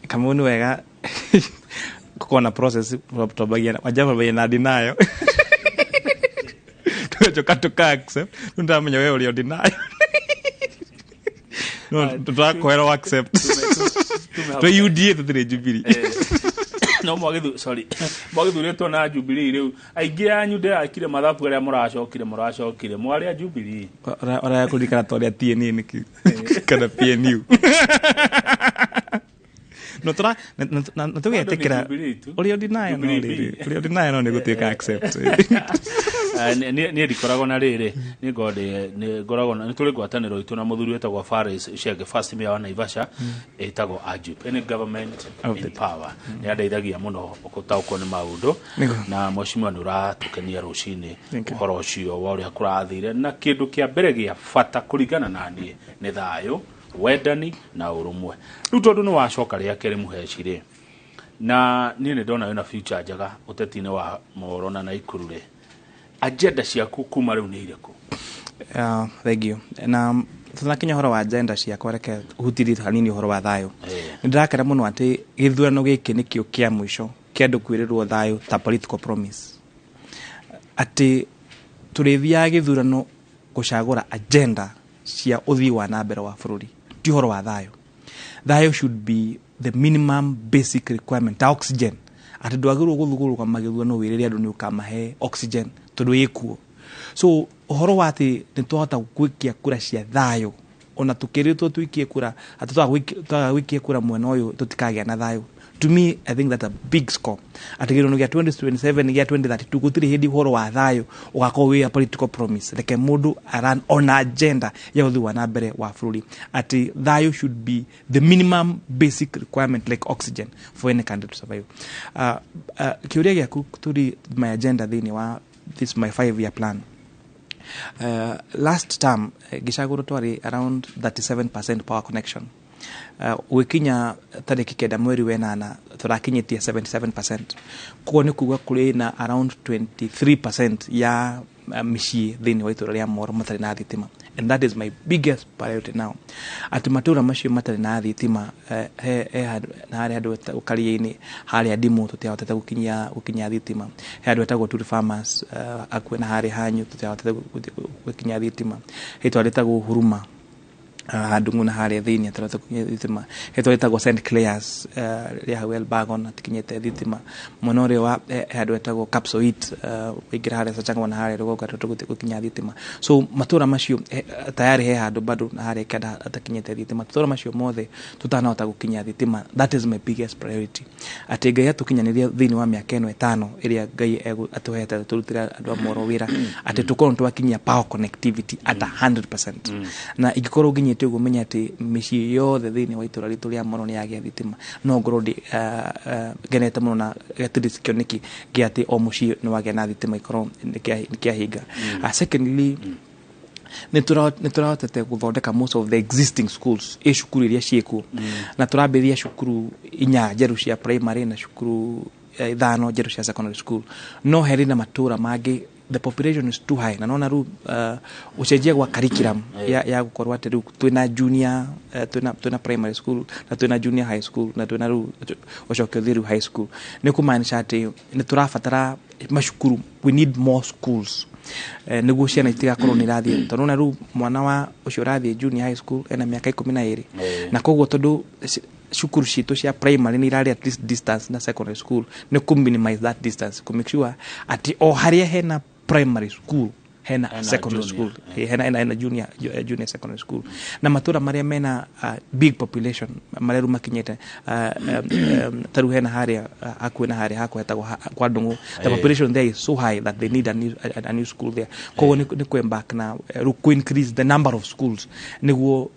Kamau, nĩ wega gũkorwo na process. Twambagia, wambagia na denial, tugacoka tuka accept. Rĩu ndamenya we ũrĩ o denial, no tũrakwĩra accept. Twĩ UDA, tũtirĩ Jubilee. No mwagĩthu, sorry, mwagĩthurĩtwo na Jubilee. Rĩu aingĩ anyu ndĩrakire mathabu arĩa mũracokire mwarĩ a Jubilee. Ũraya kũririkana ta ũrĩa TNA nĩkĩ kana PNU, no tũra na tũgetĩkĩra. Bado nĩ Jubilee tu. Ũrĩa denial, no Jubilee rĩrĩ B. ũrĩa denial, no nĩ gũtuĩka accept. Niĩ ndikoragwo na rĩrĩ, nĩ ngoragwo nĩ ngoragwo nĩ tũrĩ ngwatanĩro itũ na mũthuri wĩtagwo Faris Shenge, first mayor wa Naivasha, ĩtagwo AJIP, any government of in the power. Nĩ andeithagia mũno gũtaũkwo nĩ maũndũ. Nĩguo. Na mheshimiwa, nĩ ũratũkenia rũcinĩ. Thank you. Ũhoro ũcio wa ũrĩa kũrathire, na kĩndũ kĩa mbere gĩa bata kũringana na niĩ nĩ thayũ, wendani na ũrũmwe. Rĩu tondũ nĩ wacoka rĩa kerĩ, mũheci rĩ, na niĩ nĩ ndona wĩna future njega ũteti-inĩ wa Moro na Naikuru rĩ, agenda ciaku kuma rĩu nĩ irĩkũ? Thank you. Na tũnakinya ũhoro wa agenda ciakwa, reke hutirie hanini ũhoro wa thayũ. Nĩ ndĩrakena mũno atĩ gĩthurano gĩkĩ nĩkĩo kĩa mũico kĩa andũ kwĩrĩrwo thayũ ta political promise, atĩ tũrĩthiaga gĩthurano gũcagũra agenda cia ũthii wa na mbere wa bũrũri, ti ũhoro wa thayũ. Thayũ should be the minimum basic requirement, ta oxygen, atĩ ndwagĩrĩirwo gũthiĩ kũrũgama gĩthurano wĩrĩre andũ nĩ ũkamahe oxygen tondũ ĩkuo. So ũhoro wa atĩ nĩ twahota gwĩkia kura cia thayũ, ona tũkĩrĩtwo tũikie kura atĩ twaga gwĩkia kura mwena ũyũ tũtikagĩa na thayũ, to me I think that's a big score, atĩ gĩthurano gĩa 2027, gĩa 2032, gũtirĩ hĩndĩ ũhoro wa thayũ ũgakorwo wĩ a political promise. Reke mũndũ aran on agenda ya ũthii wa na mbere wa bũrũri, atĩ thayũ should be the minimum basic requirement, like oxygen, for any country to survive. Kĩũria gĩaku tũri my agenda thĩinĩ wa this my 5 year plan. Last term, gĩcagũro twarĩ around 37% power connection. Gwĩkinya tarĩki 9 mweri wa 8 tũrakinyĩtie 77%. Koguo nĩ kuga kũrĩ na around 23% ya mĩciĩ thĩinĩ wa itũra rĩa Moro matarĩ na thitima, and that is my biggest priority now, atĩ matũra macio matarĩ na thitima, he handũ na harĩa handũ hetagwo Karia-inĩ, harĩa Ndimũ, tũtiahotete gũkinyia thitima. He handũ hetagwo Turi Farmers, hakuhĩ na harĩa hanyu, tũtiahotete gũkinyia thitima. He itũra rĩtagwo Huruma, handũ ng'una harĩa thĩinĩ, tũrahota gũkinyia thitima. He itũra rĩtagwo St Clairs, rĩa hau Elbagon, hatikinyĩte thitima. Mwena ũrĩa wa he handũ hetagwo Kapsoit, waingĩra harĩa Sachangwa na harĩa rũgongo, tũrahota gũkinyia thitima. So matũra macio, tayari he handũ bado na harĩa kenda hatakinyĩte thitima. Matũra macio mothe tũtanahota gũkinyia thitima, that is my biggest priority, atĩ Ngai atũkinyanĩria thĩinĩ wa mĩaka ĩno 5 ĩrĩa Ngai atũhete tũrutĩre andũ a Moro wĩra, atĩ tũkorwo nĩtwakinyia power connectivity at 100%. Na ingĩkorwo nginyĩte ũguo, menya atĩ mĩciĩ yothe thĩinĩ wa itũra ritũ rĩa Moro nĩ yagĩa thitima, no ngorwo ndĩ ngenete mũno, na at least kĩoneki gĩa atĩ o mũciĩ nĩ wagĩa na thitima ikorwo nĩ kĩahinga. Secondly, nĩ tũrahotete gũthondeka most of the existing schools, ĩ cukuru iria ciĩkuo, na tũrambĩrĩria cukuru 4 njerũ cia primary na cukuru 5 njerũ cia secondary school. No harĩ na matũra mangĩ the population is too high, na nona rĩu ũcenjia gwa curriculum ya gũkorwo atĩ rĩu twĩna junior, twĩna primary school na twĩna junior high school na twĩna rĩu ũcoke ũthiĩ rĩu high school, nĩ kũmaanisha atĩ nĩ tũrabatara macukuru, we need more schools, nĩguo ciana itigakorwo nĩ irathiĩ, tondũ na rĩu mwana wa ũcio ũrathiĩ junior high school ena mĩaka 12. Na koguo tondũ cukuru citũ cia primary nĩ irarĩ at least distance na secondary school, nĩ kũ minimize that distance, kũ make sure atĩ o harĩa hena primary school hena Hena secondary junior, school. Hena junior secondary school. Na matũra marĩa mena big population, marĩa rĩu makinyĩte, ta rĩu hena harĩa hakuhĩ na harĩa hakwa hetagwo kwa Ndũng'ũ, the population there is so high that they need a new school there. Koguo nĩ kũ embark na rĩu kũ increase the number of schools nĩguo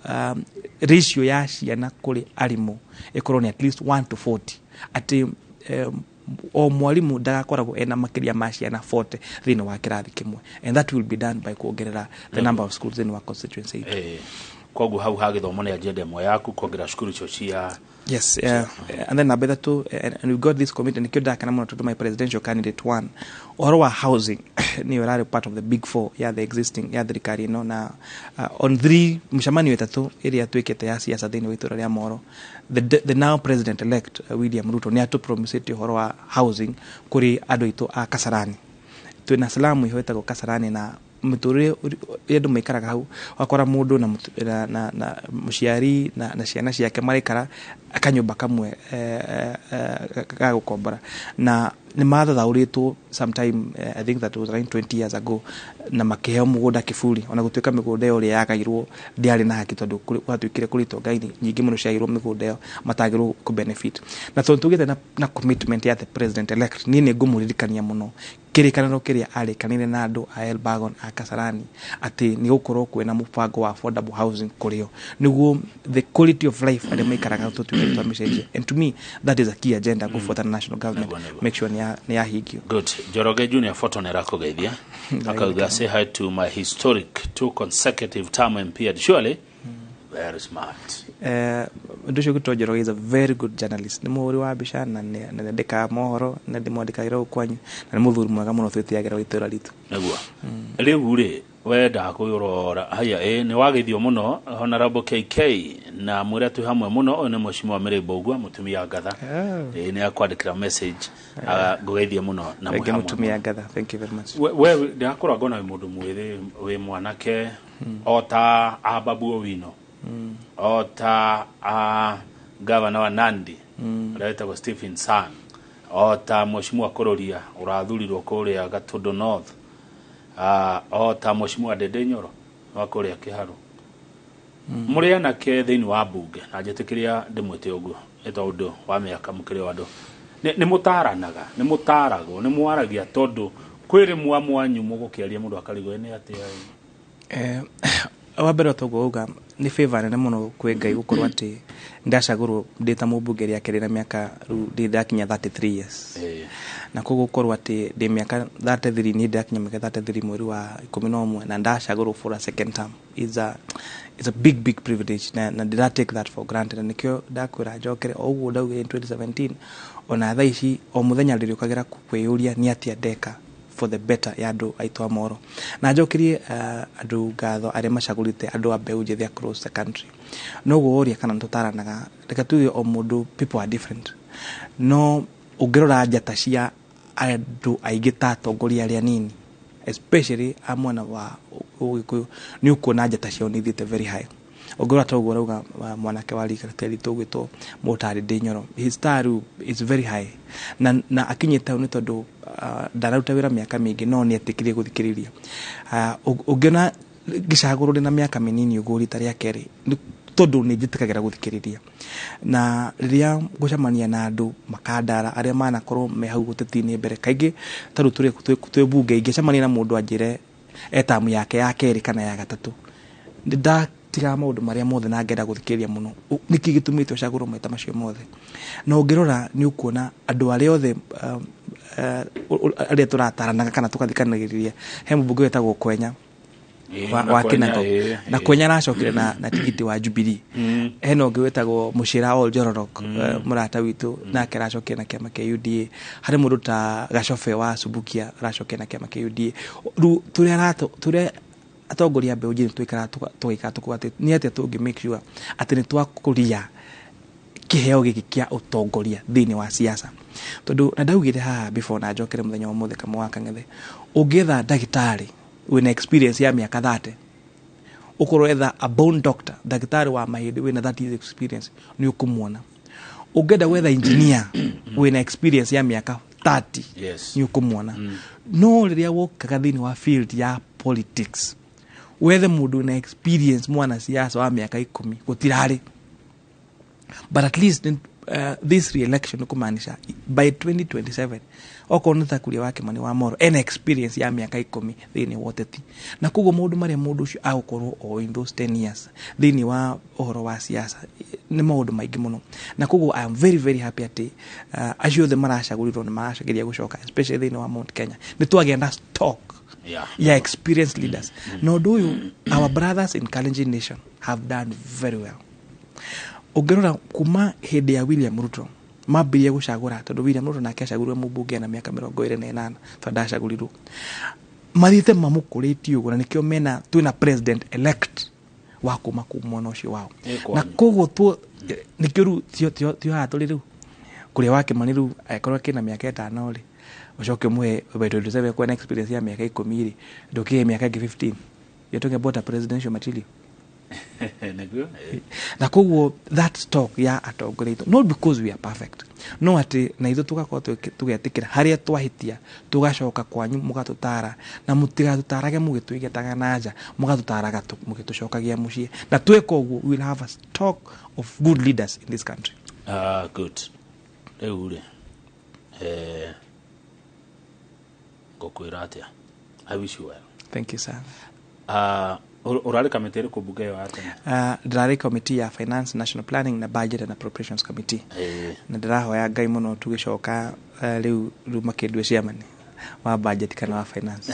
ratio ya ciana kũrĩ arimũ ĩkorwo nĩ at least 1 to 40, atĩ O mwarimu ndagakoragwo ena makiria ma ciana 40 thĩinĩ wa kĩrathi kĩmwe, and that will be done by kuongerera the number of schools thĩinĩ wa constituency itũ. Koguo hau ha gĩthomo nĩ agenda ĩmwe yaku, kuongerera cukuru icio cia Yes, and then namba ithatũ, and we got this commitment, nikio ndakena mũno tondũ my presidential candidate one, ũhoro wa housing nĩyo ĩrarĩ part of the big four ya the existing ya thirikari ĩno, na on three mĩcemanio ĩtatũ ĩrĩa twĩkĩte ya siasa thĩinĩ wa itũra rĩa Moro, the now president elect William Ruto nĩ atũpromisĩte ũhoro wa housing kũrĩ andũ aitũ a Kasarani. Twĩna slum iho ĩtagwo Kasarani, na mĩtũrĩre ĩrĩa andũ maikaraga hau, wakora mũndũ na, mũtu- na, na, na mũciari na ciana ciake maraikara kanyũmba kamwe ga gũkombora, na nĩ mathathaũrĩtwo sometime, I think that was around 20 years ago, na makĩheo mũgũnda kĩburi, ona gũtuĩka mĩgũnda ĩyo ũrĩa yagairwo ndĩarĩ na haki, tondũ gwatuĩkire kũrĩ itonga nyingĩ mũno ciagairwo mĩgũnda ĩyo matagĩrwo kũ benefit. Na tondũ tugĩte na commitment ya the president elect, niĩ nĩ ngũmũririkania mũno kĩrĩkanĩro kĩrĩa arĩkanĩire na andũ a Elbagon a Kasarani atĩ nĩ gũkorwo kwĩna mũbango wa affordable housing kũrĩo, nĩguo the quality of life arĩa maikaraga tũtuĩke twamĩcenjia, and to me that is a key agenda ngũbuata na national government Nĩguo, nĩguo. make sure nĩ yahingio. Good. Njoroge Junior Photo nĩ arakũgeithia, akauga, "Say hi to my historic two consecutive term MP and surely very smart." Ũndũ ũcio gwĩtwo Njoroge is a very good journalist, nĩ mũhũri wa mbica na nĩ andĩkaga mohoro na ndĩmwandĩkagĩra gũkũ kwanyu, na nĩ mũthuri mwega mũno twĩtĩagĩra wa itũra ritũ. Nĩguo rĩu rĩ wenda kwĩrora haya ĩ nĩ wageithio mũno Honorable KK na mwĩre twĩ hamwe mũno. Ũyũ nĩ Mheshimiwa Mary Mbũgua, mũtumia ngatha, ĩ nĩ akwandĩkĩra message. Ngũgeithie mũno na mwĩ Thank you, hamwe. Mũtumia ngatha, thank you very much. We ndakũra ngona wĩ mũndũ mwĩthĩ, wĩ mwanake o ta a Babu Owino, o ta a gavana wa Nandi ũrĩa wĩtagwo Stephen Sang, o ta Mheshimiwa Kũrũria ũrathurirwo kũrĩa Gatundu North, o ta Mheshimiwa Ndindi Nyoro wa kũrĩa Kĩharũ. Mũrĩ anake thĩinĩ wa mbunge, na njĩtĩkĩria ndĩmwĩte ũguo nĩ tondũ wa mĩaka mũkĩrĩ o andũ, nĩ mũtaranaga, nĩ mũtaragwo, nĩ mwaragia, tondũ kwĩ rĩmwe mwanyu mũgũkĩaria mũndũ akarigwo nĩ atĩa ĩ? Wa mbere toguo uga nĩ favor nene mũno kwĩ Ngai gũkorwo atĩ ndacagũrwo ndĩ ta mũmbunge rĩa kerĩ na mĩaka rĩu ndĩ ndakinya 33 years, na koguo gũkorwo atĩ ndĩ mĩaka 33, niĩ ndakinya mĩaka 33 mweri wa 11, na ndacagũrwo for a second term is a big big privilege, na ndĩra take that for granted. Na nĩkĩo ndakwĩra njokere o ũguo ndaugire in 2017, ona thaa ici o mũthenya ndĩrĩũkagĩra kwĩyũria nĩ atĩa ndeka for the better ya andũ aitũ a Moro. Na njokerie andũ ngatho arĩa macagũrĩte andũ a mbeũ njĩthĩ across the country. Noguo woria kana nĩtũtaranaga, reke tuge o mũndũ, people are different, no ũngĩrora njata cia andũ aingĩ ta atongoria arĩa nini, especially a mwena wa Ũgĩkũyũ, nĩ ũkuona njata ciao nĩ ithiĩte very high. Ũngĩrora ta ũguo ũrauga mwanake wa rika rĩtũ ũgwĩtwo Mũtari Ndĩnyoro, his star rĩu is very high, na akinyĩte hau nĩ tondũ ndanaruta wĩra mĩaka mĩingĩ, no nĩ etĩkĩrie gũthikĩrĩria. Ũngĩona ngĩcagũrwo ndĩ na mĩaka mĩnini ũguo rita rĩa kerĩ, nĩ tondũ nĩ njĩtĩkagĩra gũthikĩrĩria, na rĩrĩa ngũcemania na andũ makandara arĩa manakorwo me hau ũteti-inĩ mbere, kaingĩ ta rĩu twĩ bunge, ingĩcemania na mũndũ anjĩre e tamu yake ya kerĩ kana ya gatatũ, nĩ ndatigaga maũndũ marĩa mothe na ngenda gũthikĩrĩria mũno nĩkĩ gĩtũmĩte ũcagũrwo maita macio mothe. Na ũngĩrora nĩ ũkuona andũ arĩa othe arĩa tũrataranaga kana tũgathikanĩrĩria, he mũmbunge wĩtagwo Kwenya na wa Kwenya, Kinango, na Kwenya aracokire na tigiti wa Jubilee. Hena ũngĩ wĩtagwo Mũcĩra Ol Njororok, mũrata witũ, nake aracokire na kĩama kĩa UDA. Harĩ mũndũ ta Gacobe wa Subukia aracokire na kĩama kĩa UDA. Rĩu tũrĩ atongoria a mbeũ njĩthĩ tũikaraga tũgaikara tũkuga atĩ nĩ atĩa tũngĩ make sure atĩ nĩ twakũria kĩheo gĩkĩ kĩa ũtongoria thĩinĩ wa siasa, tondũ na ndaugire haha before na njokere mũthenya wa ũmũthĩ, Kamau wa Kang'ethe, ũngĩetha ndagĩtarĩ wĩna experience ya mĩaka 30, ũkorwo etha a bone doctor, ndagĩtarĩ wa mahĩndĩ wĩna 30 years experience, nĩ ũkũmuona. Ũngĩenda gwetha engineer wĩna experience ya mĩaka 30, nĩ ũkũmuona. No rĩrĩa wokaga thĩinĩ wa field ya politics, wethe mũndũ wĩna experience mwanasiasa wa mĩaka 10, gũtirarĩ. But at least This re-election nĩ kũmaanisha by 2027 okorwo nĩ ta Kuria wa Kimani wa Moro ena experience ya mĩaka 10 thĩinĩ wa ũteti, na koguo maũndũ marĩa mũndũ ũcio agũkorwo o in those 10 years thĩinĩ wa ũhoro wa siasa nĩ maũndũ maingĩ mũno. Na koguo I am very very happy atĩ acio othe maracagũrirwo nĩ marageria gũcoka, especially thĩinĩ wa Mount Kenya nĩ twagĩa na stock ya experienced leaders. Na ũndũ ũyũ, our brothers in Kalenjin Nation have done very well. Ũngĩrora kuma hĩndĩ ya William Ruto mambĩrĩria gũcagũra, tondũ William Ruto nake acagũrirwo mũmbunge na mĩaka 28, tondũ ndacagũrirwo, mathiĩte mamũkũrĩtie ũguo, na nĩkĩo mena twĩna president elect wa kuma kuu mwena ũcio wao. Na koguo nĩkĩo rĩu tio haha tũrĩ rĩu Kuria wa Kimani rĩu angĩkorwo kĩna mĩaka 5 rĩ, ũcoke ũmũhe by 27 kwena experience ya mĩaka 10 rĩ, ndũkĩhe mĩaka ĩngĩ 15, you're talking about a presidential material. Nĩguo. Na koguo that stock ya atongoria aitũ, not because we are perfect, no atĩ na ithuĩ tũgakorwo tũgetĩkĩra harĩa twahĩtia, tũgacoka kwanyu mũgatũtara, na mũtigatũtarage mũgĩtũigetaga na nja, mũgatũtaraga mũgĩtũcokagia mũciĩ. Na tweka ũguo, we will have a stock of good leaders in this country. Good. Rĩu rĩ, ngũkwĩra atĩa? I wish you well. Thank you, sir. Ũrarĩ kamĩtĩ ĩrĩkũ mbunge ĩyo ya tene? Ndĩrarĩ committee ya Finance, National Planning na Budget and Appropriations Committee. Na ndĩrahoya Ngai mũno tũgĩcoka, rĩu makĩndue chairman wa budget kana wa finance.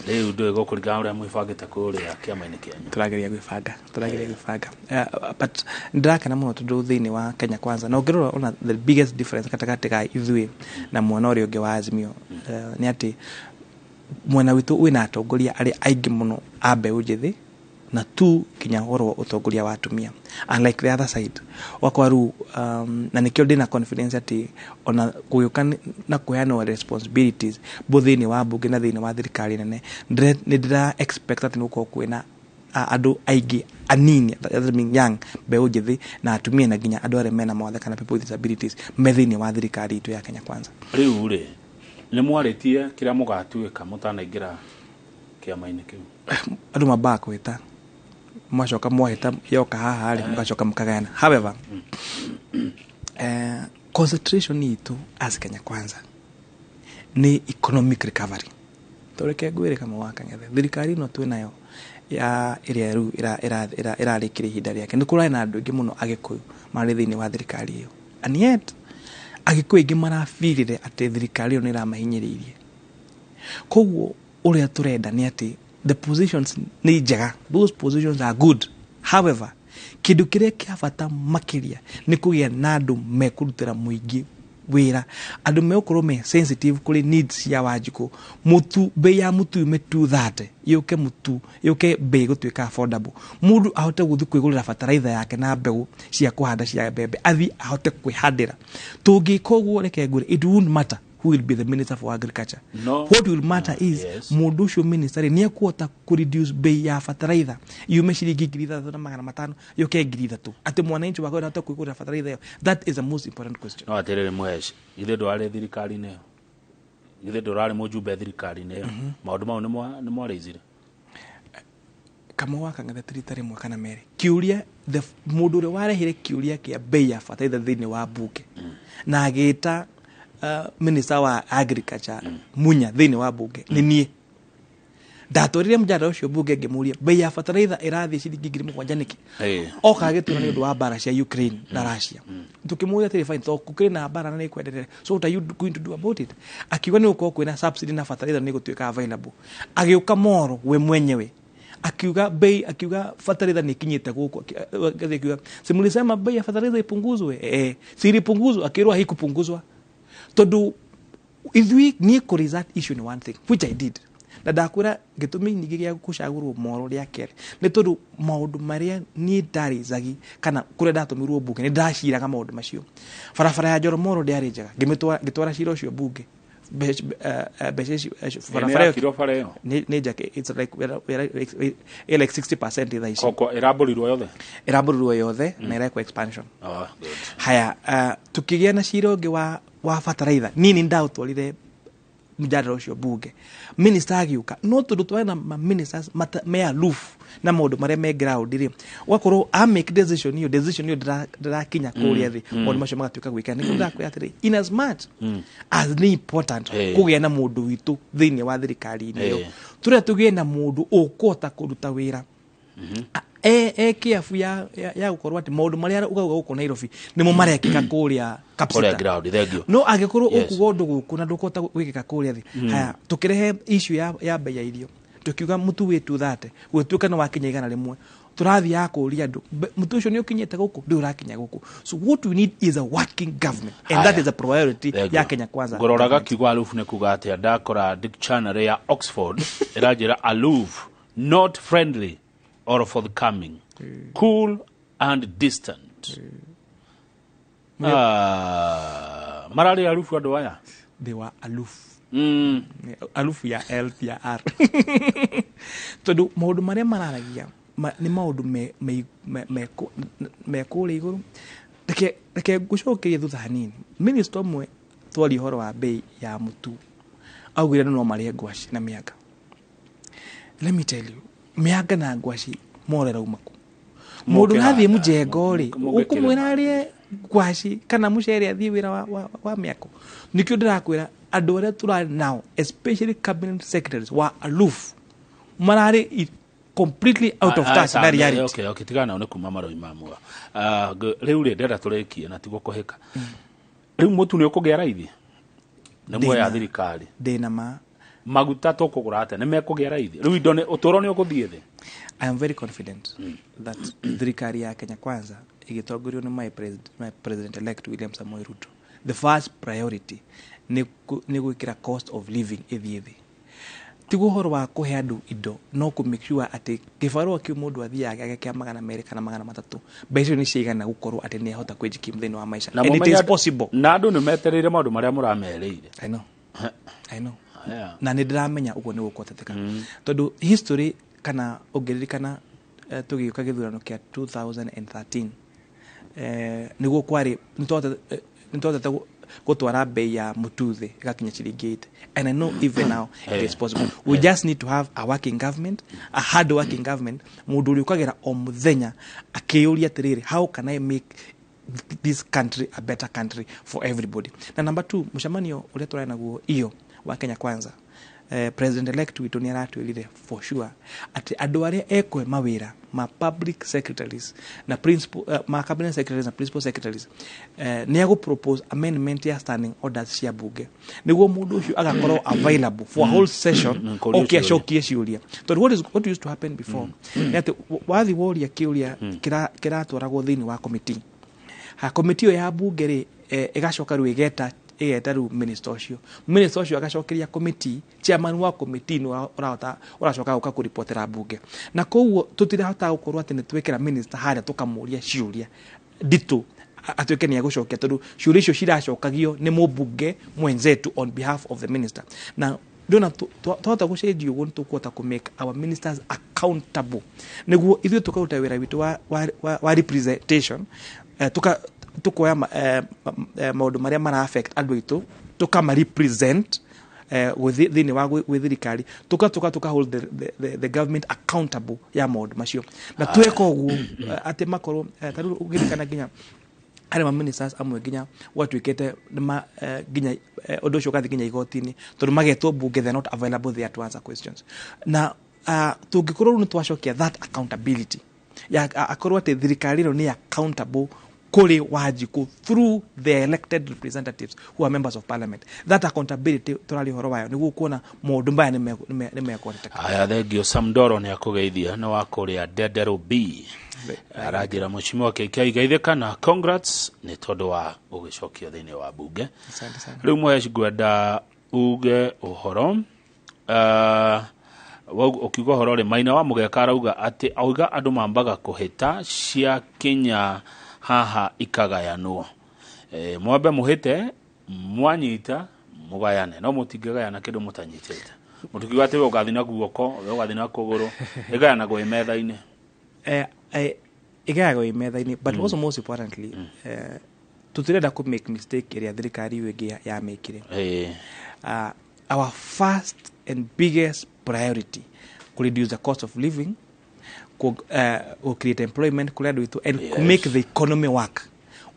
Rĩu ndũĩ gũkũringana ũrĩa mwĩbangĩte kũrĩa kĩama-inĩ kĩanyu. Tũrageria gwĩbanga, tũrageria gwĩbanga. But ndĩrakena mũno tondũ thĩinĩ wa Kenya Kwanza, na ũngĩrora ona the biggest difference gatagatĩ ga ithuĩ na mwena ũrĩa ũngĩ wa Azimio, nĩ atĩ mwena witũ wĩna atongoria arĩa aingĩ mũno a mbeũ njĩthĩ, na tu nginya ũhoro wa ũtongoria wa atumia, unlike the other side wakwa rĩu. Na nĩkĩo ndĩna confidence atĩ ona gũgĩũka na kũheanwo responsibilities both thĩinĩ wa mbunge na thĩinĩ wa thirikari nene, nĩ ndĩra expect atĩ nĩ gũkorwo kwĩna andũ aingĩ anini, that mean young, mbeũ njĩthĩ na atumia, na nginya andũ arĩa mena mawathe kana people with disabilities me thĩinĩ wa thirikari itũ ya Kenya Kwanza. Rĩu rĩ, nĩ mwarĩtie kĩrĩa mũgatuĩka mũtanaingĩra kĩama-inĩ kĩu? Andũ mambaga kwĩta, mwacoka mwahĩta yoka haha rĩ, mũgacoka mũkagayana. However, concentration itũ as Kenya Kwanza nĩ economic recovery. Tũreke ngwĩre kama wa Kang'ethe, thirikari ĩno twĩnayo ya ĩrĩa rĩu ĩrarĩkĩria ihinda rĩake, nĩ kũrarĩ na andũ aingĩ mũno Agĩkũyũ marĩ thĩinĩ wa thirikari ĩyo, and yet Agĩkũyũ aingĩ marabirire atĩ thirikari ĩyo nĩ ĩramahinyĩrĩirie. Koguo ũrĩa tũrenda nĩ atĩ the positions nĩ njega, those positions are good. However, kĩndũ kĩrĩa kĩa bata makĩria nĩ kũgĩa na andũ mekũrutĩra mũingĩ wĩra, andũ megũkorwo me sensitive kũrĩ needs cia Wanjikũ. Mũtu, bei ya mũtu yume 230 yũke, mũtu yũke bei gũtuĩka affordable, mũndũ ahote gũthiĩ kwĩgũrĩra bataraitha yake na mbegũ cia kũhanda cia mbembe, athiĩ ahote kwĩhandĩra. Tũngĩka ũguo, reke ngwĩre, it won't matter who will be the minister for agriculture. No. What will matter is mũndũ ũcio minister rĩ, nĩ ekuhota kũ reduce bei ya bataraitha yume ciringi 6500 yũke 3000, atĩ mwananchi wakwa ahote kwĩgũrĩra bataraitha ĩyo. That is the most important question. No atĩrĩrĩ, Mũheci, githĩ ndũrarĩ thirikari-inĩ ĩyo? Githĩ ndũrarĩ mũjumbe thirikari-inĩ ĩyo? Maũndũ mau nĩ mwarĩizire? Kamau wa Kang'ethe, ti rita rĩmwe kana merĩ kĩũria, mũndũ ũrĩa warehire kĩũria kĩa bei ya bataraitha thĩinĩ wa mbunge na agĩta minister wa agriculture Munya thĩinĩ wa mbunge nĩ niĩ. Ndatwarire mũjadala ũcio mbunge, ngĩmũria bei ya bataraitha ĩrathiĩ ciringi 7000 nĩkĩ? Oka agĩtwĩra nĩ ũndũ wa mbara cia Ukraine na Russia. Tukĩmũria atĩrĩ, fine, to gũkĩrĩ na mbara na nĩ kwenderea, so what are you going to do about it? Akiuga nĩ gũkorwo kwĩna subsidy na bataraitha nĩ gũtuĩka available. Agĩũka Moro we mwenyewe akiuga bei, akiuga bataraitha nĩ ikinyĩte gũkũ. Akiuga, si mlisema bei ya bataraitha ipunguzwe? Eh, si ilipunguzwa? Akĩrwo haikupunguzwa. Tondũ ithuĩ, niĩ kũ raise that issue ni one thing, which I did, na ndakwĩra gĩtũmi ningĩ gĩa gũcagũrwo Moro rĩa kerĩ nĩ tondũ maũndũ marĩa niĩ ndarĩcagi kana kũrĩa ndatũmirwo mbunge nĩ ndaciraga maũndũ macio. Barabara ya Njoromoro ndĩarĩ njega, ngĩtwara cira ũcio mbunge. Mbeca icio, barabara ĩyo Nĩ yakirwo bara ĩyo? Nĩ njake. It's like we're like 60% thaa ici. Koko ĩrambũrirwo yothe? Ĩrambũrirwo yothe na ĩrekwo expansion. Oh, good. Haya, tukĩgĩa na cira ũngĩ wa bataraitha. Niĩ nĩ ndaũtwarire mjadala ũcio bunge, minister agĩũka, no tondũ twarĩ na ma ministers me aloof Na maũndũ marĩa me ground rĩ, ũgakorwo a make decision ĩyo, decision ĩyo ndĩrakinya kũrĩa thĩ, maũndũ macio magatuĩka gwĩka. Nĩkĩo ndĩrakwĩra atĩrĩ, in as much as nĩ important kũgĩa na mũndũ witũ thĩinĩ wa thirikari-inĩ ĩyo, tũrĩa tũgĩe na mũndũ ũkũhota kũruta wĩra e kĩabu ya gũkorwo atĩ maũndũ marĩa ũgauga gũkũ Nairobi nĩmo marekĩka kũrĩa kũrĩa Kapsita. Ground, thank you. No angĩkorwo ũkuga ũndũ gũkũ na ndũkũhota gwĩkĩka kũrĩa thĩ, haya tũkĩrehe issue ya bei ya irio, tũkiuga mũtu wĩ 230, gũgĩtuĩka nĩ wakinya 100. Tũrathiaga kũria andũ, mũtu ũcio nĩ ũkinyĩte gũkũ? Ndũrĩ ũrakinya gũkũ. So what we need is a working government, and that Haya. is a priority Thank ya you. Kenya Kwanza Ngũroraga government. Kiugo aloof nĩ kuga atĩa? Ndakora dictionary ya Oxford ĩranjĩra aloof, not friendly or forthcoming, cool and distant. Ah, mararĩ aloof andũ aya. They were aloof. Aloof ya L ya R, tondũ maũndũ marĩa mararagia nĩ maũndũ me kũrĩa igũrũ. Reke ngũcokerie thutha hanini. Minister ũmwe twaria ũhoro wa bei ya mũtu augire andũ no marĩe ngwaci na mĩanga. Let me tell you, mĩanga na ngwaci more rauma kũ? Mũndũ ũrathiĩ mũjengo rĩ, Mũngĩkĩrĩma. ũkũmwĩra arĩe ngwaci kana mũcere athiĩ wĩra wa mĩako? Nĩkĩo ndĩrakwĩra andũ arĩa tũrarĩ nao, especially cabinet secretaries wa aloof, mararĩ completely out of touch na reality. Okay, tigana nao nĩ kuma maroima mua. Ah, rĩu rĩ, ndĩrenda tũrĩkie na tiguo kũhĩka. Rĩu mũtu nĩ ũkũgĩa raithi nĩ muoya thirikari? Ndĩna ma. Maguta tũkũgũra atĩa? Nĩ mekũgĩa raithi? Rĩu indo nĩ ũtũũro nĩ ũgũthiĩ thĩ? I am very confident that thirikari ya Kenya Kwanza ĩgĩtongorio nĩ my president elect William Samoei Ruto, the first priority nĩ gwĩkĩra cost of living ĩthiĩ thĩ. Tiguo ũhoro wa kũhe andũ indo, no kũ make sure atĩ kĩbarũa kĩu mũndũ athiaga gĩake kĩa 200 kana 300, mbeca icio nĩ ciaigana gũkorwo atĩ nĩ ahota kwĩjikimu thĩinĩ wa maica. Na And it mũmenye is possible. Na andũ nĩ metereire maũndũ marĩa mũramerĩire. I know. I know. Yeah. Na nä ndä ramenya å guo nä gå kũhoteteka, tondå history, kana å ngä ririkana, tå gä å ka gä thurano kä a 2013, nä guo kwarä nä twahotete gũtwara bei ya mũtu thĩ ĩgakinya ciringi 80, and I know even now it is possible. We just need to have a working government, a hard working government, mũndũ ũrĩa ũkagĩra o mũthenya akĩyũria atĩrĩrĩ, how can I make this country a better country for everybody? Na number two, mũcemanio ũrĩa tũrarĩ naguo iyo wa Kenya Kwanza, president elect witũ nĩ aratwĩrire for sure atĩ andũ arĩa ekũhe mawĩra ma public secretaries na principal, ma cabinet secretaries na principal secretaries, nĩ egũ propose amendment ya standing orders cia bunge nĩguo mũndũ ũcio agakorwo available for a whole session, kũria oke ciũria. Acokie ciũria, tondũ what used to happen before nĩ atĩ wathi woria kĩũria kĩratwaragwo thĩinĩ wa committee, ha komiti ĩyo ya bunge rĩ, ĩgacoka rĩu ĩgeta rĩu minister ũcio, minister ũcio agacokeria komiti, chairman wa komiti nĩ ũrahota ũracoka gũka kũripotera bunge, na koguo tũtirahota gũkorwo atĩ nĩ twekĩra minister harĩa tũkamũria ciũria nditũ atuĩke nĩ egũcokia, tondũ ciũria icio ciracokagio nĩ mũmbunge mwenzetu on behalf of the minister. Na ndona twahota gũcenjia ũguo, nĩ tũkũhota kũ make our ministers accountable nĩguo ithuĩ tũkaruta wĩra witũ wa representation, tukoya maũndũ marĩa mara affect andũ aitũ, tũkama represent thĩinĩ wa gwĩ thirikari, tuka hold the government accountable ya maũndũ macio. Na tweka ũguo, atĩ makorwo, ta rĩu ũngĩririkana nginya harĩ ma ministers amwe nginya gwatuĩkĩte nĩma, nginya ũndũ ũcio ũgathiĩ nginya igoti-inĩ tondũ magetwo bunge, they're not available there to answer questions. Na tũngĩkorwo rĩu nĩ twacokia that accountability ya akorwo atĩ thirikari ĩno nĩ accountable kũrĩ Wanjikũ through the elected representatives who are members of parliament, that accountability tũraria ũhoro wayo, nĩguo kuona maũndũ maya nĩ mekũhoteteka. Aya, thengio. Samdoro nĩ akũgeithia, nĩ wa kũrĩa Ndenderũ B. Aranjĩra mũcimo KK geithĩka na congrats nĩ tondũ wa gũgĩcokio thĩinĩ wa bunge. Asante sana. Rĩu Mũhesh, ngwenda uge ũhoro, ũkiuga ũhoro rĩ, Maina wa Mũgeka arauga atĩ auga andũ mambaga kũhĩta cia kinya haha ikagayanwo. Mwambe mũhĩte, mwanyita mũgayane, no mũtingĩgayana kĩndũ mũtanyitĩte. Mũtikiuga atĩ we ũgathiĩ na guoko, we ũgathiĩ na kũgũrũ, ĩgayanagwo ĩ metha-inĩ. Ĩgayagwo ĩ metha-inĩ, but also most importantly, tũtirenda kũ make mistake ĩrĩa thirikari ĩyo ĩngĩ yamĩkire. Our first and biggest priority, ku reduce the cost of living. Kũ create employment kũrĩ andũ aitũ and make the economy work.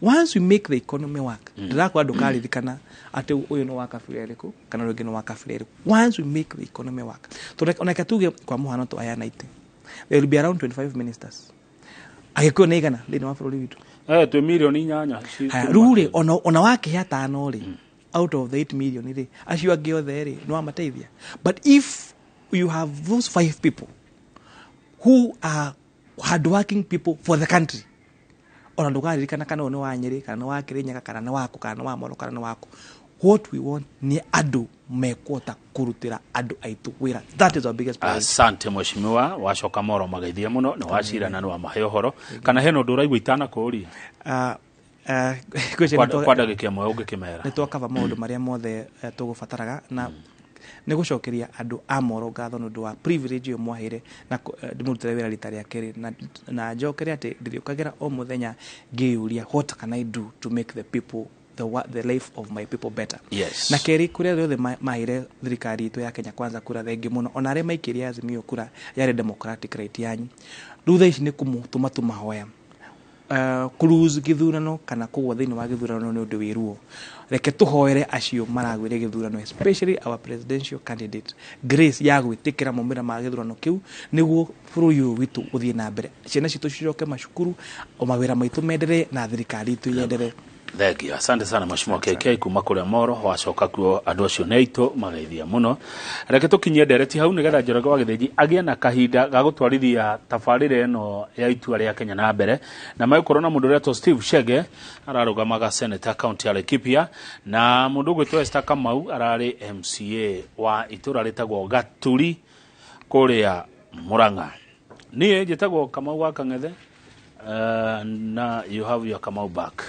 Once we make the economy work, ndĩrakora ndũkaririkana atĩ ũyũ nĩ wa kabira ĩrĩkũ kana ũyũ ũngĩ nĩ wa kabira ĩrĩkũ. Once we make the economy work, tondũ onake tuge kwa mũhano twaheana itĩ, there will be around 25 ministers. Agĩkũyũ nĩ igana thĩinĩ wa bũrũri witũ? Twĩ 8 milioni. Haya, rĩu rĩ, ona wakĩhe atano rĩ out of the 8 million rĩ, acio angĩ othe rĩ, nĩ wamateithia? But if you have those five people who are hardworking people for the country, ona ndũkaririkana kana ũyũ nĩ wa Nyĩrĩ, kana nĩ wa Kĩrĩnyaga, kana nĩ waku, kana nĩ wa Moro, kana nĩ waku. What we want nĩ andũ mekũhota kũrutĩra andũ aitũ wĩra. That is our biggest priority. Asante, mheshimiwa. Wacoka Moro mageithie mũno. Nĩ wacira na nĩ wamahe ũhoro. Kana hena ũndũ ũraigua itanakũria? Ngwĩciria Kwa ndagĩka ĩmwe ũngĩkĩmera. Nĩ twakaba maũndũ marĩa mothe tũgũbataraga, na nĩ gũcokeria andũ a Moro ngatho nĩ ũndũ wa privilege ĩyo mwaheire na ndĩmũrutĩre wĩra rita rĩa kerĩ, na njokere atĩ ndĩrĩũkagĩra o mũthenya ngĩyũria, "What can I do to make the people the, the life of my people better?" Na kerĩ, kũrĩa rĩothe maheire thirikari itũ ya Kenya Kwanza kura, thengi mũno. Ona arĩa maikĩrie Azimio kura, yarĩ democratic right yanyu. Rĩu thaa ici nĩ kũmũtũma tũmahoya. Kũ-lose gĩthurano kana kũgwa thĩinĩ wa gĩthurano nĩ ũndũ wĩ ruo. Reke tũhoere acio maragwĩre gĩthurano, especially our presidential candidate, grace ya gwĩtĩkĩra maumĩrĩra ma gĩthurano kĩu, nĩguo bũrũri ũyũ witũ ũthiĩ na mbere, ciana citũ cicoke macukuru, o mawĩra maitũ menderee na thirikari itũ yenderee. Thengiũ, asante sana, mheshimiwa KK kuma kũrĩa Moro. Wacoka kuo andũ acio nĩ aitũ mageithia mũno. Reke tũkinyie ndereti hau nĩgetha Njoroge wa Gĩthĩnji agĩe na kahinda ga gũtwarithia tabarĩra ĩno ya itua rĩa Kenya na mbere, na magĩkorwo na mũndũ ũretwo Steve Chege, ararũgamaga senator county ya Laikipia, na mũndũ ũgwĩtwo Esther Kamau, ararĩ MCA wa itũra rĩtagwo Gaturi kũrĩa Murang'a. Niĩ njĩtagwo Kamau wa Kang'ethe, na you have your Kamau back.